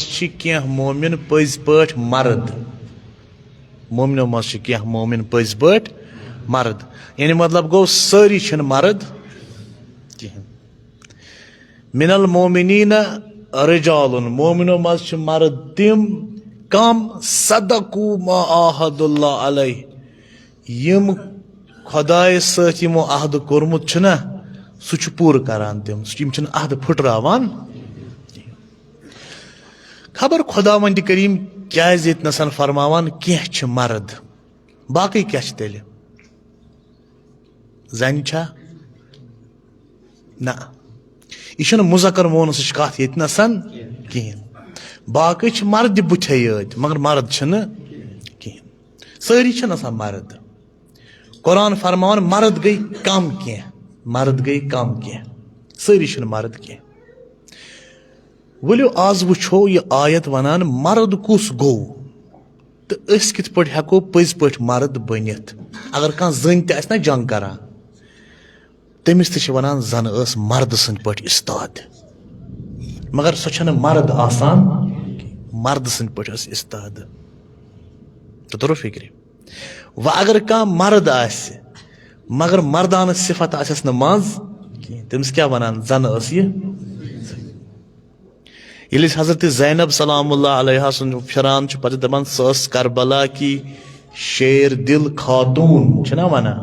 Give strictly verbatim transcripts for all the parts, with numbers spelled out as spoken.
چھِ کینٛہہ مومن پٔزۍ پٲٹھۍ مرد۔ مومنو منٛز چھِ کینٛہہ مومن پٔزۍ پٲٹھۍ مرد۔ یعنی مطلب گوٚو، سٲری چھِنہٕ مرد کِہیٖنۍ۔ من المومنین رجال، مومنو منٛز چھِ مرد تِم کم، صدقوا ما عاهدوا الله عليه، یِم خۄدایَس سۭتۍ یِمو عہدٕ کوٚرمُت چھُنہ، سُہ چھُ پوٗرٕ کران تِم، یِم چھِنہٕ عہدٕ پھٕٹراوان۔ خبر خۄداوندِ کریٖم کیازِ ییٚتہِ نَسَن فرماوان کینٛہہ چھِ مرد، باقٕے کیٛاہ چھِ تیٚلہِ؟ زَنہِ چھا؟ نہ، یہِ چھُنہٕ مذکر مونسٕچ کَتھ ییٚتہِ نَسَن کِہیٖنۍ۔ باقٕے چھِ مردِ بُتھے یٲتۍ، مگر مرد چھِنہٕ کِہیٖنۍ۔ سٲری چھِنہٕ آسان مرد۔ قرآن فرماوان مرد گٔے کم کینٛہہ، مرد گٔے کم کینٛہہ، سٲری چھِنہٕ مرد کینٛہہ۔ ؤلِو آز وٕچھو یہِ آیت ونان مرد کُس گوٚو تہٕ أسۍ کِتھ پٲٹھۍ ہٮ۪کو پٔزۍ پٲٹھۍ مرد بٔنِتھ۔ اگر کانٛہہ زٔنۍ تہِ آسہِ نہ جنگ کران، تٔمِس تہِ چھِ ونان زنہٕ ٲس مردٕ سٕنٛدۍ پٲٹھۍ استاد، مگر سۄ چھنہٕ مرد آسان، مردٕ سٕنٛدۍ پٲٹھۍ ٲس استاد۔ تہٕ توٚرُو فکرِ؟ وۄنۍ اگر کانٛہہ مرد آسہِ، مگر مردانہٕ صفت آسٮ۪س نہٕ منٛز کینٛہہ، تٔمِس کیٛاہ ونان؟ زنہٕ ٲس یہِ۔ ییٚلہِ أسۍ حضرت زینب سلام اللہ علیہا سُنٛد پھران چھُ، پتہٕ دپان، سۄ ٲس کربلا کی شیر دل خاتون، چھِنہ ونان؟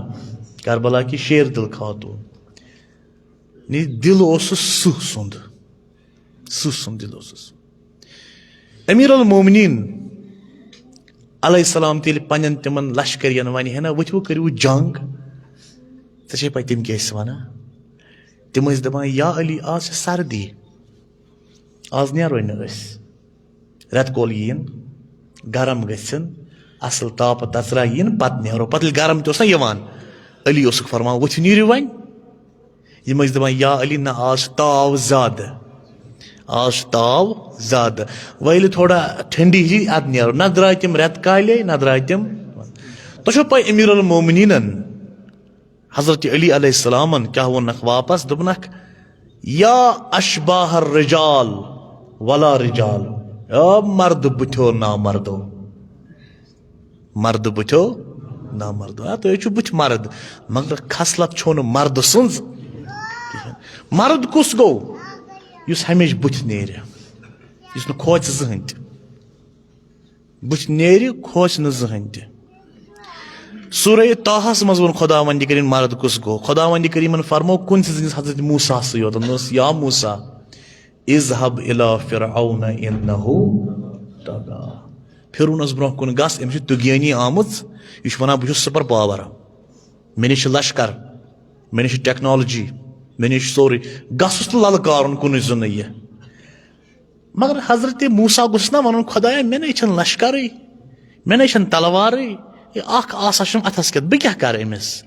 کربلا کی شیر دل خاتون۔ یعنی دل اوسُس سٕہہ سُنٛد، سٕہہ سُنٛد دل اوسُس۔ امیر المومنین علیہ السلام تہِ ییٚلہِ پننٮ۪ن تِمن لشکرین ونہِ ہے نہ، ؤتھِو کٔرِو جنگ، ژےٚ چھے پاے تِم کیٛاہ ٲسۍ ونان؟ تِم ٲسۍ دپان، یا علی، آز چھِ سردی، آز نیروے نہٕ أسۍ، رٮ۪تہٕ کول یِیِن، گرم گٔژھِن، اصل تاپہٕ تژرا یِیِن، پتہٕ نیرو۔ پتہٕ ییٚلہِ گرم تہِ اوس نہ یِوان، علی اوسُکھ فرمان، ؤتھِو نیٖرِو وۄنۍ۔ یِم ٲسۍ دپان، یا علی، نہ، آز چھُ تاو زیادٕ، آز چھُ تاو زیادٕ، وۄنۍ ییٚلہِ تھوڑا ٹھنڈی ہی، ادٕ نیرو۔ نہ درٛاے تِم رٮ۪تہٕ کالے، نہ درٛاے تِم۔ تۄہہِ چھو پاے امیر المومنینن حضرت علی علیہ السلامن کیٛاہ ووٚنکھ واپس؟ دوٚپنکھ، یا اشباہ الرجال ولا رجال، اے مرد بُتھیو نامردو۔ مرد بُتھیو نامردو۔ آ، تُہۍ چھِو بُتھِ مرد، مگر خصلت چھو نہٕ مرد سٕنٛز کِہیٖنۍ۔ مرد کُس گوٚو؟ یُس ہمیشہِ بُتھِ نیرِ، یُس نہٕ کھوژِ زٕہٕنۍ تہِ۔ بُتھِ نیرِ، کھوژِ نہٕ زٕہٕنۍ تہِ۔ سورہ طٰہَس منٛز ووٚن خۄداوندِ کریٖم مرد کُس گوٚو۔ خۄداوندِ کریٖمن فرموو کُنسٕے زٔنِس حضرت موسیٰ سٕے یوت، دوٚپنس، یا موسیٰ، اذهب الى فرعون انه طغى۔ فرعونس برونٛہہ کُن گژھ، أمِس چھِ طغیٲنی آمٕژ، یہِ چھُ ونان، بہٕ چھُس سپر پاور، مےٚ نِش چھِ لشکر، مےٚ نِش چھِ ٹیکنالوجی، مےٚ نِش چھُ سورُے، گژھُس تہٕ للکارُن کُنُے زوٚنٕے یہِ۔ مگر حضرت موسیٰ گوٚژھُس نا ونُن، خۄدایا، مےٚ نے چھَنہٕ لشکرٕے، مےٚ نے چھَنہٕ تلوارٕے، یہِ اکھ آسا چھُم اتھس کٮ۪تھ، بہٕ کیٛاہ کرٕ أمِس؟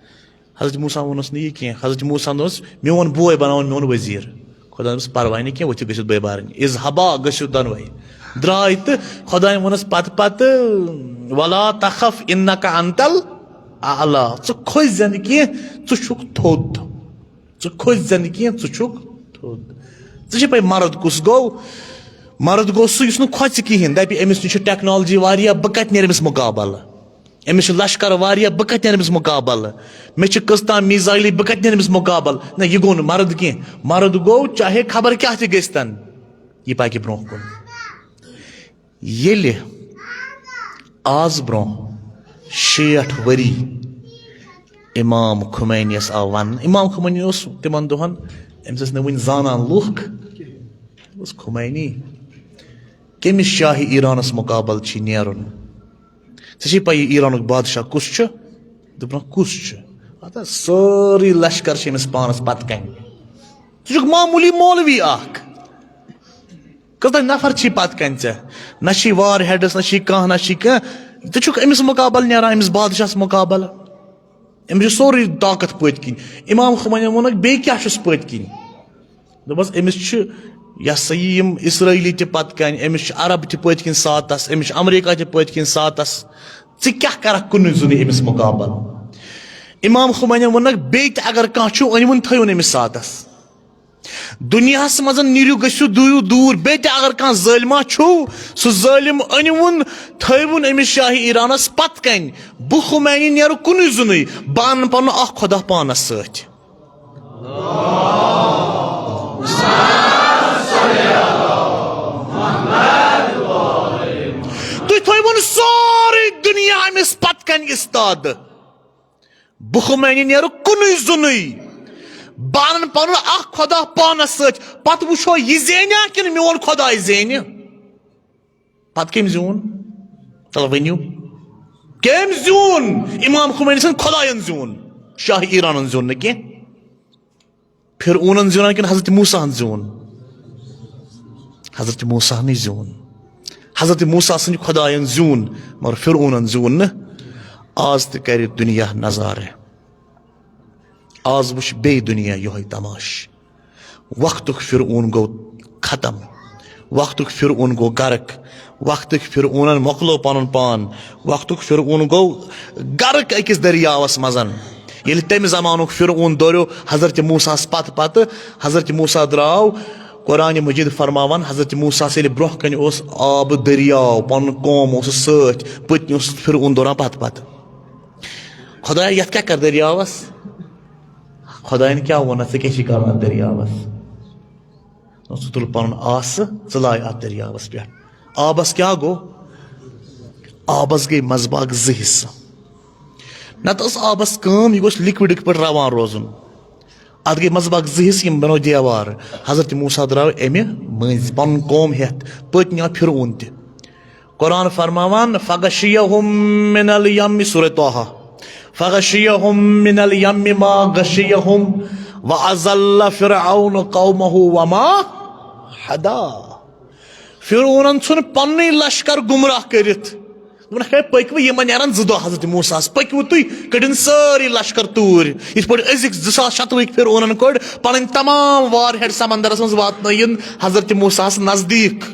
حضرت موسیٰ ووٚنُس نہٕ یہِ کینٛہہ۔ حضرت موسیٰ دوٚپُس، میون بوے بناوُن میون وزیر۔ خۄداین دوٚپُس، پرواے نہٕ کینٛہہ، ؤتھِو گٔژھِو بٲے بارٕنۍ، اذهبا، گٔژھِو دۄنوَے۔ درٛاے تہٕ خۄداین ووٚنُس پتہٕ پتہٕ، ولا تخف انک انت الاعلی، ژٕ کھوژ زِ نہٕ کینٛہہ، ژٕ چھُکھ تھوٚد۔ ژٕ کھوژ زِ نہٕ کینٛہہ، ژٕ چھُکھ تھوٚد۔ ژےٚ چھے پَے مرد کُس گوٚو؟ مرد گوٚو سُہ یُس نہٕ کھۄژِ کِہیٖنۍ، دَپہِ أمِس نِش چھُ ٹیکنالوجی واریاہ، بہٕ کَتہِ نیرٕ أمِس مُقابلہٕ؟ أمِس چھُ لشکر واریاہ، بہٕ کَتہِ نیرٕ أمِس مُقابلہٕ؟ مےٚ چھِ کٔژ تام میٖزایلٕے، بہٕ کَتہِ نیرٕ أمِس مُقابلہٕ؟ نہ، یہِ گوٚو نہٕ مرد کینٛہہ۔ مرد گوٚو چاہے خبر کیٛاہ تہِ گٔژھتن، یہِ پَکہِ برٛونٛہہ کُن۔ ییٚلہِ آز برٛونٛہہ شیٹھ ؤری امام خمینیَس آو وننہٕ، امام خمینی اوس تِمن دۄہن، أمِس ٲسۍ نہٕ وُنہِ زانان لُکھ، اوس خمینی، کٔمِس شاہِ ایرانس مُقابل چھُ نیرُن؟ ژےٚ چھے پَیی ایرانُک بادشاہ کُس چھُ؟ دوٚپنکھ، کُس چھُ؟ اَتھ ٲس سٲرٕے لشکر چھِ أمِس پانس پتہٕ کنہِ۔ ژٕ چھُکھ معموٗلی مولوی اکھ۔ کٔژتٲنۍ نفر چھی پتہٕ کنہِ ژےٚ؟ نہ چھی وار ہیڈس، نہ چھی کانٛہہ، نہ چھی کانٛہہ۔ ژٕ چھُکھ أمِس مُقابل نیران، أمِس بادشاہس مُقابل۔ أمِس چھُ سورُے طاقت پٔتۍ کِنۍ۔ امام خمینیَن ووٚنُکھ، بیٚیہِ کیٛاہ چھُس پٔتۍ کِنۍ؟ دوٚپمَس، أمِس چھِ، یہِ ہسا یہِ، یِم اسرٲیلی تہِ پتہٕ کنہِ، أمِس چھِ عرب تہِ پٔتۍ کِنۍ ساتس، أمِس چھِ امریکہ تہِ پٔتۍ کِنۍ ساتس۔ ژٕ کیٛاہ کرکھ کُنُے زوٚنُے أمِس مُقابل؟ امام خمینیَن ووٚنُکھ، بیٚیہِ تہِ اگر کانٛہہ چھُ، أنۍ وُن تھٲیوُن أمِس ساتس۔ دُنیاہَس منٛز نیٖرِو، گٔژھِو دوٗرِو دوٗر۔ بیٚیہِ تہِ اگر کانٛہہ ظٲلما چھُو، سُہ ظٲلِم أنِوُن، تھٲیوُن أمِس شاہِ ایرانَس پتہٕ کنہِ۔ بہٕ خمینی نیرٕ کُنُے زُنُے، بہٕ اَنہٕ پنُن اکھ خۄدا پانَس سۭتۍ۔ تُہۍ تھٲیوُن سورُے دُنیا أمِس پتہٕ کنہِ استاد۔ بہٕ خمینی نیرٕ کُنُے زُنُے۔ بہٕ اَنہٕ پنُن اکھ خۄدا پانس سۭتۍ۔ پتہٕ وٕچھو یہِ زینیا کِنہٕ میون خۄداے زینہِ۔ پتہٕ کٔمۍ زیوٗن؟ تَلہٕ ؤنِو۔ کٔمۍ زیوٗن؟ امام خمینی سٕنٛدۍ خۄدایَن زیوٗن۔ شاہ ایرانَن زیوٗن نہٕ کینٛہہ۔ فرعونن زیوٗنن کِنہٕ حضرت موسیٰ ہن زیوٗن؟ حضرت موسیٰ ہنٕے زیوٗن۔ حضرت موسیٰ سٕنٛدِ خۄدایَن زیوٗن، مگر فرعونن زیوٗن نہٕ۔ آز تہِ کرِ دُنیا نظارٕ۔ آز وٕچھ بیٚیہِ دُنیا یِہوٚے تماش۔ وقتُک فرعون گوٚو ختم۔ وقتُک فرعون گوٚو غرق۔ وقتٕکۍ فرعونن مۄکلو پنُن پان۔ وقتُک فرعون گوٚو غرق أکِس دٔریاوس منٛز۔ ییٚلہِ تَمہِ زمانُک فرعون دوریو حضرت موسیٰ ہَس پتہٕ پتہٕ، حضرت موسیٰ درٛاو۔ قرآن مجید فرماوان، حضرت موسیٰ ہَس ییٚلہِ برٛونٛہہ کنہِ اوس آبہٕ دٔریاو، پنُن قوم اوسُس سۭتۍ، پٔتۍ کِنۍ اوسُس فرعون دوران پتہٕ پتہٕ۔ خۄدایا، یتھ کیٛاہ کر دٔریاوس؟ خۄداین کیٛاہ ووٚن ژےٚ، کیٛاہ چھِ کران اتھ دٔریاوس؟ ژٕ تُل پنُن آسہٕ، ژٕ لاے اتھ دٔریاوس پٮ۪ٹھ۔ آبس کیٛاہ گوٚو؟ آبس گٔے منٛزباگ زٕ حصہٕ۔ نتہٕ ٲس آبس کٲم، یہِ گوٚژھ لِکوِڈٕکۍ پٲٹھۍ روان روزُن۔ اتھ گٔے منٛزباگ زٕ حصہٕ، یِم بنٲو دیوار۔ حضرت موسیٰ درٛاو امہِ مٔنٛزۍ، پنُن قوم ہٮ۪تھ۔ پٔتۍ کِنۍ آو فرعون تہِ۔ قرآن فرماوان، فغشیہم من الیم، سورہ طٰہٰ، فغشیہم من الیم ما غشیہم، وازل فرعون قومہ وما ہدا۔ فرعونن ژھُن پننُے لشکر گمراہ کٔرِتھ۔ دوٚپُن، ہے، پٔکِو، یِمن نیرن زٕ دۄہ حضرت موسیٰ ہس، پٔکِو تُہۍ، کٔڑِن سٲری لشکر توٗرۍ۔ یِتھ پٲٹھۍ أزِکۍ زٕ ساس شتوُہٕکۍ فرعونن کٔڑ پنٕنۍ تمام وار ہیڈ سمندرس منٛز واتنٲیِن حضرت موسیٰ ہس نزدیٖک۔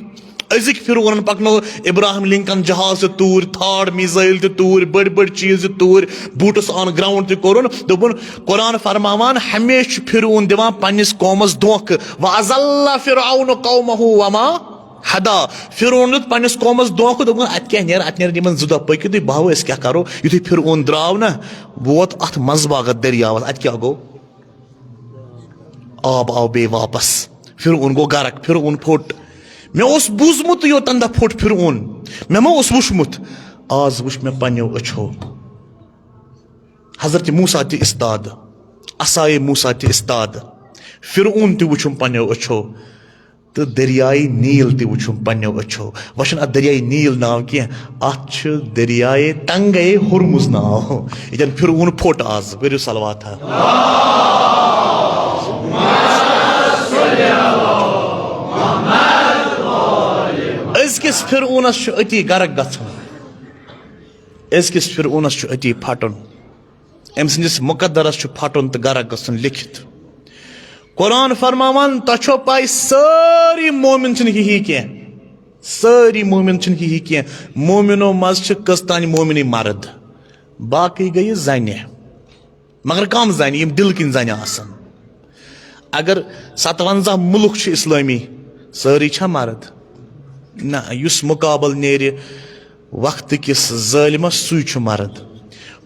أزِکۍ فرعونن پکنو ابراہم لنکن جہاز تہِ توٗرۍ، تھاڈ میزائل تہِ توٗرۍ، بٔڑۍ بٔڑۍ چیٖز تہِ توٗرۍ، boots on ground تہِ کوٚرُن۔ دوٚپُن، قرآن فرماوان، ہمیشہِ چھُ فرعون دِوان پننِس قومس دھوکہٕ۔ وَأَضَلَّ فِرْعَوْنُ قَوْمَهُ وَمَا ہدا۔ فرعون دیُت پننِس قومس دھوکہٕ، دوٚپُن، اتہِ کیٛاہ نیرِ، اتہِ نیرِ یِمن زٕ دۄہ، پٔکِو تُہۍ، بہٕ ہاوو أسۍ کیٛاہ کرو۔ یُتھُے فرعون درٛاو نا، ووت اتھ منٛزباگس دٔریاوس، اتہِ کیٛاہ گوٚو؟ آب آو بیٚیہِ واپس۔ فرعون گوٚو غرق، فرعون پھوٚٹ۔ مےٚ اوس بوٗزمُت یوتن دۄہ پھوٚٹ فرعون، مےٚ ما اوس وُچھمُت؟ آز وُچھ مےٚ پننیو أچھو۔ حضرت موسیٰ تہِ استاد، عصایے موسیٰ تہِ استاد، فرعون تہِ وُچھُم پننیو أچھو۔ تہٕ دٔریاے نیٖل تہِ وُچھُم پننیو أچھو۔ وۄنۍ چھُنہٕ اَتھ دٔریاے نیٖل ناو کینٛہہ، اَتھ چھُ دٔریاے تنگے ہرمز ناو۔ ییٚتٮ۪ن فرعون پھوٚٹ آز، کٔرِو صلوات ہا۔ أزکِس فرعونس چھُ أتی غرق گژھُن، أزکِس فرعونس چھُ أتی پھٹُن۔ أمۍ سٕنٛدِس مُقدرس چھُ پھٹُن تہٕ غرق گژھُن لیکھِتھ۔ قرآن فرماوان، تۄہہِ چھو پَے، سٲری مومن چھِنہٕ ہِہی کینٛہہ۔ سٲری مومن چھِنہٕ ہِہی کینٛہہ۔ مومنو منٛز چھِ کٔژ تام مومنٕے مرد، باقٕے گٔیہِ زنہِ۔ مگر کم زنہِ؟ یِم دِل کِنۍ زنہِ آسن۔ اگر ستونزہ مُلک چھِ اسلٲمی، سٲری چھا مرد؟ نہ، یُس مُقابل نیرِ وقتہٕ کِس ظٲلمس، سُے چھُ مرد۔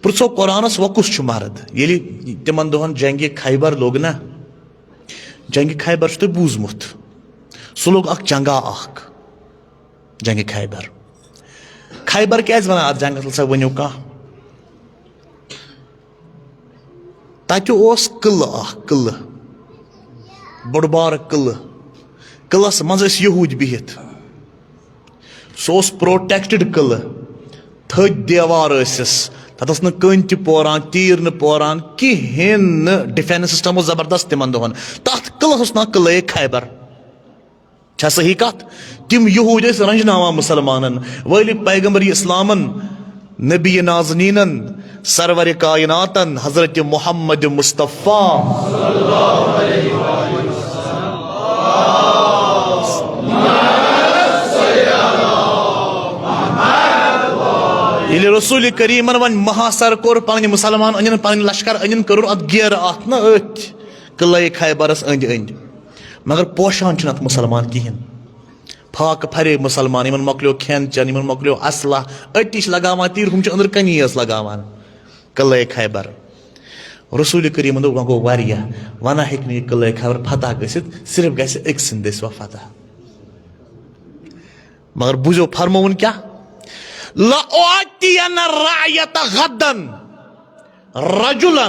پرٛژھو قرآنس، وۄنۍ کُس چھُ مرد؟ ییٚلہِ تِمن دۄہن جنگِ خیبر لوٚگ نا، جنگِ خیبر چھُ تۄہہِ بوٗزمُت، سُہ لوٚگ اکھ جنگا اکھ، جنگِ خیبر۔ خیبر کیازِ ونان اتھ جنگس؟ سا ؤنِو کانٛہہ۔ تتہِ اوس قلعہٕ اکھ، قلعہٕ، بوٚڑ بارٕ قلعہٕ۔ قلعس منٛز ٲسۍ یہوٗدۍ بِہِتھ۔ سُہ اوس protected قلعہٕ۔ تھٔدۍ دیوار ٲسِس۔ تتھ ٲس نہٕ کٔنۍ تہِ پوران، تیٖر نہٕ پوران، کِہیٖنۍ نہٕ۔ Defence system اوس زبردست تِمن دۄہن۔ تتھ قلعس اوس ناو قلعے خیبر۔ چھا صحیح کتھ؟ تِم یہوٗدۍ ٲسۍ رنجناوان مُسلمانن۔ وٲلۍ پیغمبر اسلامن، نبی نازنینن، سرور کائناتن حضرت محمد مصطفیٰ۔ ییٚلہِ رسول کریمن وۄنۍ محاصر کوٚر، پنٕنۍ مُسلمان أنِن، پنٕنۍ لشکر أنِن، کٔرٕن اتھ گیرٕ، اتھ نہ أتھۍ قلعے خیبرس أنٛدۍ أنٛدۍ۔ مگر پوشان چھُنہٕ اَتھ مُسلمان کِہیٖنۍ۔ فاقہٕ پھرے مُسلمان، یِمن مۄکلیو کھٮ۪ن چٮ۪ن، یِمن مۄکلیو اسلحہ، أتی چھِ لگاوان تیٖر، ہُم چھِ أنٛدرٕ کَنی یٲژ لگاوان۔ قلعے خیبر۔ رسول کریمن دوٚپ، وۄنۍ گوٚو واریاہ، وۄنۍ ہیٚکہِ نہٕ یہِ قلعے خیبر فتح گٔژھِتھ، صرف گژھِ أکۍ سٕنٛدِ دٔسۍ وۄنۍ فتح۔ مگر بوٗزِو فرمووُن کیٛاہ؟ لَأُعْطِيَنَّ الرَّعْيَةَ غَدًا رَجُلًا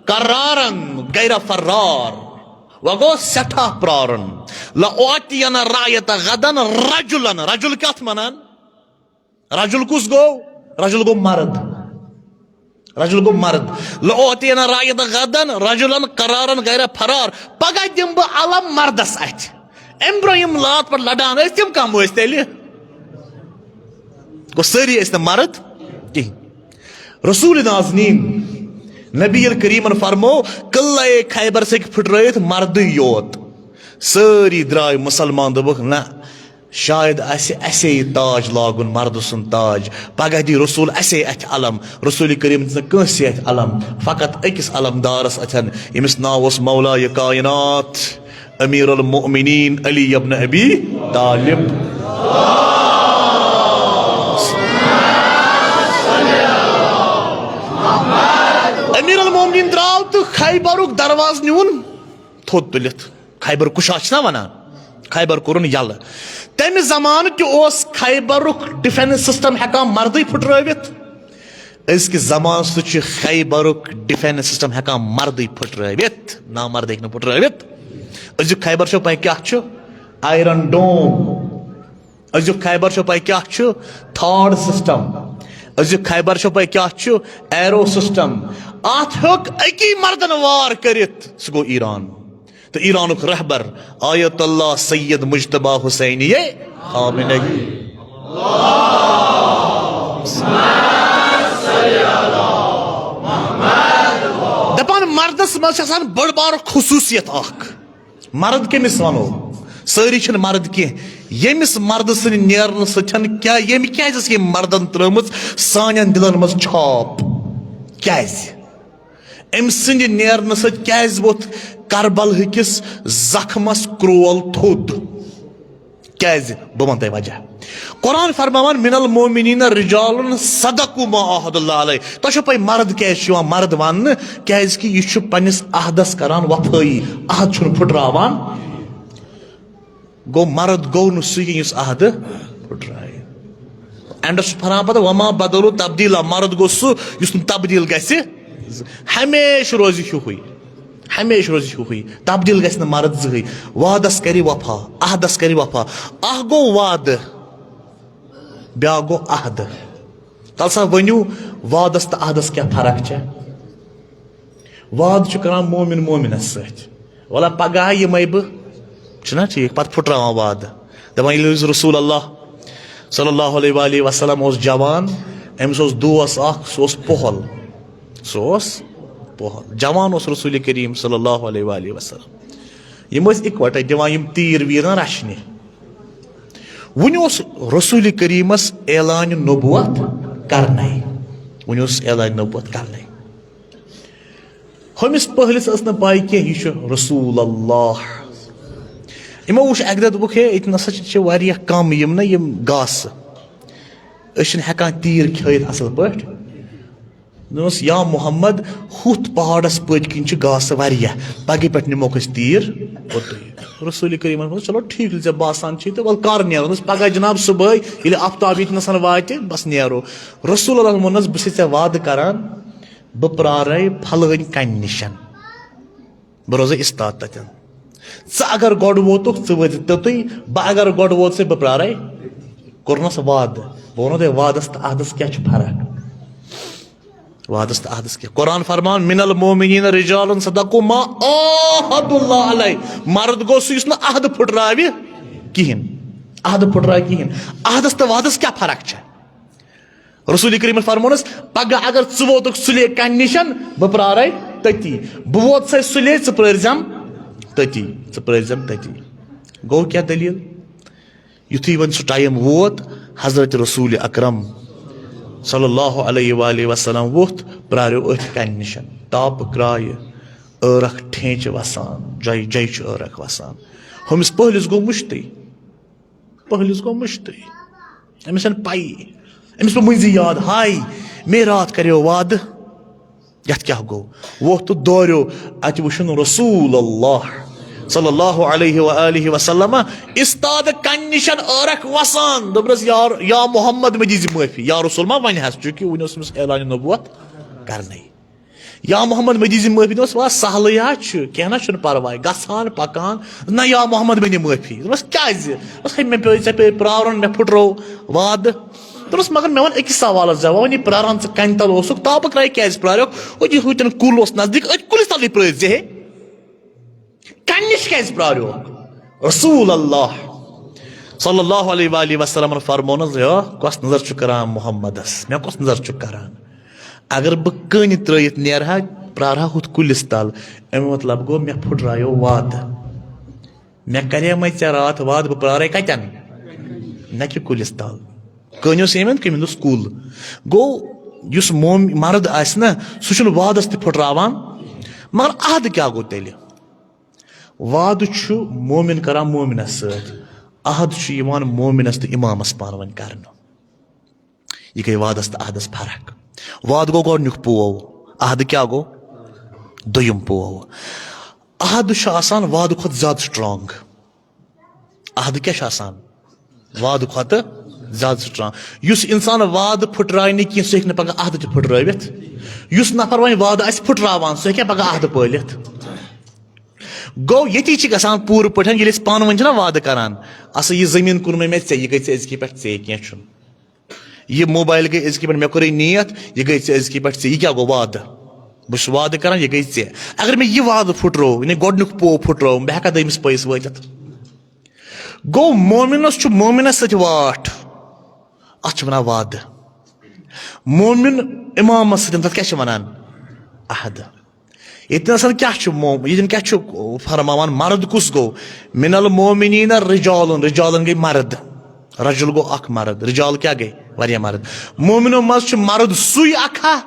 قَرَّارًا غَيْرَ فَرَّارٍ۔ وۄنۍ گوٚو سٮ۪ٹھاہ پرٛارُن۔ لَأُعْطِيَنَّ الرَّعْيَةَ غَدًا رَجُلًا۔ رجل کتھ ونان؟ رجل کُس گوٚو؟ رجل گوٚو مرد۔ رجل گوٚو مرد۔ لَأُعْطِيَنَّ الرَّعْيَةَ غَدًا رَجُلًا قَرَّارًا غَيْرَ فَرَّارٍ۔ پگاہ دِمہٕ بہٕ علم مردس اَتھِ۔ اَمہِ برٛونٛہہ یِم لات پٮ۪ٹھ لڑان ٲسۍ، تِم کم ٲسۍ تیٚلہِ؟ گوٚو سٲری ٲسۍ نہٕ مرد کِہیٖنۍ۔ رسول نازنین، نبی کریمن فرمو، قلعہ خیبر سۭتۍ پھٕٹرٲیِتھ مردٕے یوت۔ سٲری درٛاے مُسلمان، دوٚپُکھ، نہ، شاید آسہِ اَسے یہِ تاج لاگُن، مردٕ سُنٛد تاج۔ پگاہ دی رسول اَسے اَتھِ علم۔ رسول کریم دِژ نہٕ کٲنٛسہِ اَتھِ علم، فقط أکِس علمدارس اَتھٮ۪ن، ییٚمِس ناو اوس مولایہِ کائنات، امیر المؤمنین علی ابن ابی طالب۔ امیر المؤمنین درٛاو تہٕ خیبرُک دروازٕ نیوٗن تھوٚد تُلِتھ۔ خیبر کشا چھِنہ ونان، خیبر کوٚرُن یلہٕ۔ تمہِ زمانہٕ تہِ اوس خیبرُک ڈیفنس سسٹم ہٮ۪کان مردٕے پھٕٹرٲوِتھ۔ أزکہِ زمانہٕ سۭتۍ چھُ خیبرُک ڈیفنس سسٹم ہٮ۪کان مردٕے پھٕٹرٲوِتھ، نامرد ہیٚکہِ نہٕ پھٕٹرٲوِتھ۔ أزیُک خیبر چھو پاے کیٛاہ چھُ؟ آیرن ڈوم۔ أزیُک خیبر چھو پاے کیٛاہ چھُ؟ تھاڈ سسٹم۔ أزیُک خیبر چھو پاے کیٛاہ چھُ؟ Arrow system. اتھ ہیوٚک أکی مردن وار کٔرِتھ، سُہ گوٚو ایران۔ تہٕ ایرانُک رہبر آیت اللہ سید مجتبیٰ حسینیہ خامنہ ای۔ دپان مردس منٛز چھِ آسان بٔڑ بار خصوٗصیت اکھ۔ مرد کٔمِس ونو؟ سٲری چھِنہٕ مرد کینٛہہ۔ ییٚمِس مردٕ سٕنٛدِ نیرنہٕ سۭتۍ کیٛاہ، ییٚمہِ کیٛازِ ٲس ییٚمۍ مردن ترٲومٕژ سانٮ۪ن دِلن منٛز چھاپ؟ کیٛازِ؟ أمۍ سٕنٛدِ نیرنہٕ سۭتۍ کیٛازِ ووٚتھ کربلہٕ کِس زخمس کرول تھوٚد؟ کیٛازِ؟ بہٕ وَنہٕ تۄہہِ وجہ۔ قرآن فرماوان، "من المؤمنین رجال صدقوا ما عاہدوا اللہ علیہ۔" تۄہہِ چھو پَے مرد کیٛازِ چھُ یِوان مرد وَننہٕ؟ کیٛازِ کہِ یہِ چھُ پنٛنِس عہدس کران وفٲیی، عہد چھُنہٕ پھُٹراوان۔ گوٚو مرد گوٚو نہٕ سُہ کینٛہہ یُس عہدٕ پھُٹرایہِ۔ اینڈس چھُ فران پتہٕ، "وما بدلوا تبدیلا"، مرد گوٚو سُہ یُس نہٕ تبدیل گژھِ۔ ہمیشہِ روزِ ہیُوُے، ہمیشہِ روزِ ہیُوُے، تبدیل گژھِ نہٕ مرد زٕہٕے۔ وعدس کرِ وفا، عہدس کرِ وفا۔ اکھ گوٚو وعدٕ، بیاکھ گوٚو عہدٕ۔ تَلہٕ سا ؤنِو، وعدس تہٕ عہدس کیٛاہ فرق چھےٚ؟ وعدٕ چھُ کران مومن مومنس سۭتۍ، وَلہٕ پگاہ یِمے بہٕ، چھُنہ ٹھیٖک؟ پتہٕ پھُٹراوان وعدٕ، دَپان، ییٚلہِ أسۍ رسول اللہ صلی اللہ علیہ وآلہ وسلم اوس جوان، أمِس اوس دوس اکھ، سُہ اوس پۄہل، سُہ اوس پۄہل، جوان اوس رسول کریم صلی اللہ علیہ وآلہ وسلم۔ یِم ٲسۍ اِکوٹے دِوان یِم تیٖر ویٖر نا رچھنہِ۔ وُنہِ اوس رسول کریمس اعلان نبوت کرنے، وُنہِ اوس اعلان نبوت کرنے۔ ہُمِس پٔہلِس ٲس نہٕ پَے کینٛہہ، یہِ چھُ رسول اللہ۔ یِمو وُچھ اَکہِ دۄہ، دوٚپُکھ، "ہے، ییٚتہِ نسا چھِ، چھِ واریاہ کم یِم نہ یِم گاسہٕ، أسۍ چھِنہٕ ہٮ۪کان تیٖر کھٲیِتھ اَصٕل پٲٹھۍ۔" دوٚپمَس، "یا محمد، ہُتھ پہاڑس پٔتۍ کِنۍ چھِ گاسہٕ واریاہ، پگہٕ پٮ۪ٹھ نِموکھ أسۍ تیٖر اوٚتُے۔" رسول کریمن ووٚنُس، "چلو ٹھیٖک، ییٚلہِ ژےٚ باسان چھُے تہٕ وَلہٕ کر نیرو۔" دوٚپمَس، "پگاہ جناب صُبحٲے، ییٚلہِ آفتاب ییٚتہِ نسن واتہِ، بس نیرو۔" رسول اللہ ووٚنُس، "بہٕ چھُسے ژےٚ وعدٕ کران، بہٕ پرارے پھلٲنۍ کنہِ نِشن، بہٕ روزے استاد تتٮ۪ن۔ ژٕ اگر گۄڈٕ ووتُکھ، ژٕ وٲتۍ توٚتُے، بہٕ اگر گۄڈٕ ووتسے، بہٕ پرارے۔" کوٚرنس وعدٕ۔ بہٕ ونو تۄہہِ، وعدس تہٕ عہدس کیٛاہ چھُ فرق؟ وعدس تہٕ عہدس کیٛاہ؟ قرآن فرمان، "من المؤمنین رجال صدقوا ما عاہدوا اللہ علیہ۔" مرد گوٚو سُہ یُس نہٕ عہدٕ پھُٹراوِ کِہیٖنۍ۔ عہدٕ پھُٹراوِ کِہیٖنۍ۔ عہدس تہٕ وعدس کیٛاہ فرق چھےٚ؟ رسول کریمن فرمونس، "پگاہ اگر ژٕ ووتُکھ سُلے کنہِ نِشن، بہٕ پرارے تٔتی۔ بہٕ ووتسے سُلے، ژٕ پرٲرزٮ۪م تٔتی، ژٕ پرٲرزٮ۪م تٔتی۔" گوٚو کیٛاہ دٔلیٖل؟ یُتھُے وۄنۍ سُہ ٹایم ووت، حضرت رسول اکرم صلی اللہ علیہ وآلہ وسلم ووٚتھ، پرٛاریو أتھۍ کنہِ نِشن، تاپہٕ کرٛایہِ، ٲرکھ ٹھینچہِ وسان، جایہِ جایہِ چھُ ٲرکھ وسان۔ ہُمِس پٔہلِس گوٚو مُشتٕے، پٔہلِس گوٚو مُشتٕے۔ أمِس چھَنہٕ پَیی۔ أمِس پیوٚو مٔنٛزی یاد، ہاے، مے راتھ کریو وعدٕ۔ یَتھ کیٛاہ گوٚو؟ ووٚتھ تہٕ دوریو، اَتہِ وٕچھُن رسول اللہ صلی اللہ علیہ و آلہ وسلم استاد کَنہِ نِشَن ٲرکھ وَسان۔ دوٚپنَس، یا، یا محمد، مےٚ دیٖزِ معٲفی۔ یا رسول ما وَنہِ حظ، چوٗنٛکہِ وٕنہِ اوس أمِس اعلانِ نبوت کرنَے۔ یا محمد، مےٚ دیٖزِ معٲفی۔ دوٚپمَس، وَلہٕ سہلٕے ہا چھُ، کینٛہہ نہ چھُنہٕ پَرواے، گژھان، پَکان۔ نہ، یا محمد، مےٚ نہِ معٲفی۔ دوٚپمَس، کیٛازِ؟ دوٚپمَس، ہے، مےٚ پیوٚو، ژےٚ پیٚیہِ پرٛارُن، مےٚ پھٕٹرو وعدٕ۔ دوٚپمَس، مگر مےٚ وَن أکِس سوالَس جواب، وۄنۍ یہِ پرٛاران ژٕ کَنہِ تَل اوسُکھ، تاپہٕ کرٛایہِ کیٛازِ پرٛاریوکھ؟ ہُہ یہِ ہُتٮ۪ن کُل اوس نزدیٖک، أتھۍ کُلِس تَلٕے پرٛٲرۍ زِ ہے۔ کَنہِ نِش کیٛازِ پرٛاریوکھ؟ رسول اللہ صلی اللہ علیہ وآلہ وسلمن فرمونس، ہے، کۄس نظر چھُ کران محمدس؟ مےٚ کۄس نظر چھُ کران؟ اگر بہٕ کٔنۍ ترٲیِتھ نیرٕ ہا، پرٛارٕ ہا ہُتھ کُلِس تل، اَمیُک مطلب گوٚو، مےٚ پھُٹرایو وعدٕ۔ مےٚ کریمَے ژےٚ راتھ وعدٕ، بہٕ پرٛارے کَتٮ۪ن؟ نہ کہِ کُلِس تل۔ کٔنۍ اوس ییٚمٮ۪ن، کٔمۍ اوس کُل۔ گوٚو، یُس موم-، مرد آسہِ نہ، سُہ چھُنہٕ وعدس تہِ پھُٹراوان۔ مگر عہدٕ کیٛاہ گوٚو تیٚلہِ؟ وعدٕ چھُ مومِن کران مومِنس سۭتۍ۔ عہد چھُ یِوان مومِنس تہٕ اِمامس پانہٕ ؤنۍ کرنہٕ۔ یہِ گٔے وعدس تہٕ عہدس فرق۔ وعدٕ گوٚو گۄڈٕنیُک پوو، عہدٕ کیٛاہ گوٚو؟ دوٚیُم پوو۔ عہدٕ چھُ آسان وعدٕ کھۄتہٕ زیادٕ strong۔ عہدٕ کیٛاہ چھُ آسان؟ وعدٕ کھۄتہٕ زیادٕ strong۔ یُس اِنسان وعدٕ پھٕٹراوِ نہٕ کینٛہہ، سُہ ہیٚکہِ نہٕ پگاہ عہدٕ تہِ پھٕٹرٲوِتھ۔ یُس نفر وۄنۍ وعدٕ آسہِ پھٕٹراوان، سُہ ہیٚکیٛاہ پگاہ عہدٕ پٲلِتھ؟ گوٚو، ییٚتی چھِ گژھان پوٗرٕ پٲٹھۍ، ییٚلہِ أسۍ پانہٕ ؤنۍ چھِنہ وعدٕ کران، اَصٕل، یہِ زٔمیٖن کُنمَے مےٚ ژےٚ، یہِ گٔے ژےٚ أزکی پٮ۪ٹھ ژےٚ، کینٛہہ چھُنہٕ۔ یہِ موبایل گٔے أزکی پٮ۪ٹھ، مےٚ کوٚرُے نیت، یہِ گٔے ژےٚ أزکی پٮ۪ٹھ ژےٚ۔ یہِ کیٛاہ گوٚو؟ وعدٕ۔ بہٕ چھُس وعدٕ کران، یہِ گٔے ژےٚ۔ اگر مےٚ یہِ وعدٕ پھُٹرو، یعنی گۄڈٕنیُک پوو پھُٹرو، بہٕ ہٮ۪کا دوٚیمِس پٔیِس وٲتِتھ؟ گوٚو، مومِنس چھُ مومِنس سۭتۍ واٹھ، اتھ چھِ ونان وعدٕ۔ مومِن امامس سۭتۍ، تتھ کیٛاہ چھِ ونان؟ عہدٕ۔ ییٚتہِ نَسَن کیٛاہ چھُ مو-، ییٚتٮ۪ن کیٛاہ چھُ فرماوان؟ مرد کُس گوٚو؟ من المومنین رجالن، رجالن گٔے مرد۔ رجل گوٚو اکھ مرد، رجال کیٛاہ گٔے؟ واریاہ مرد۔ مومنو منٛز چھُ مرد سُے اکھا،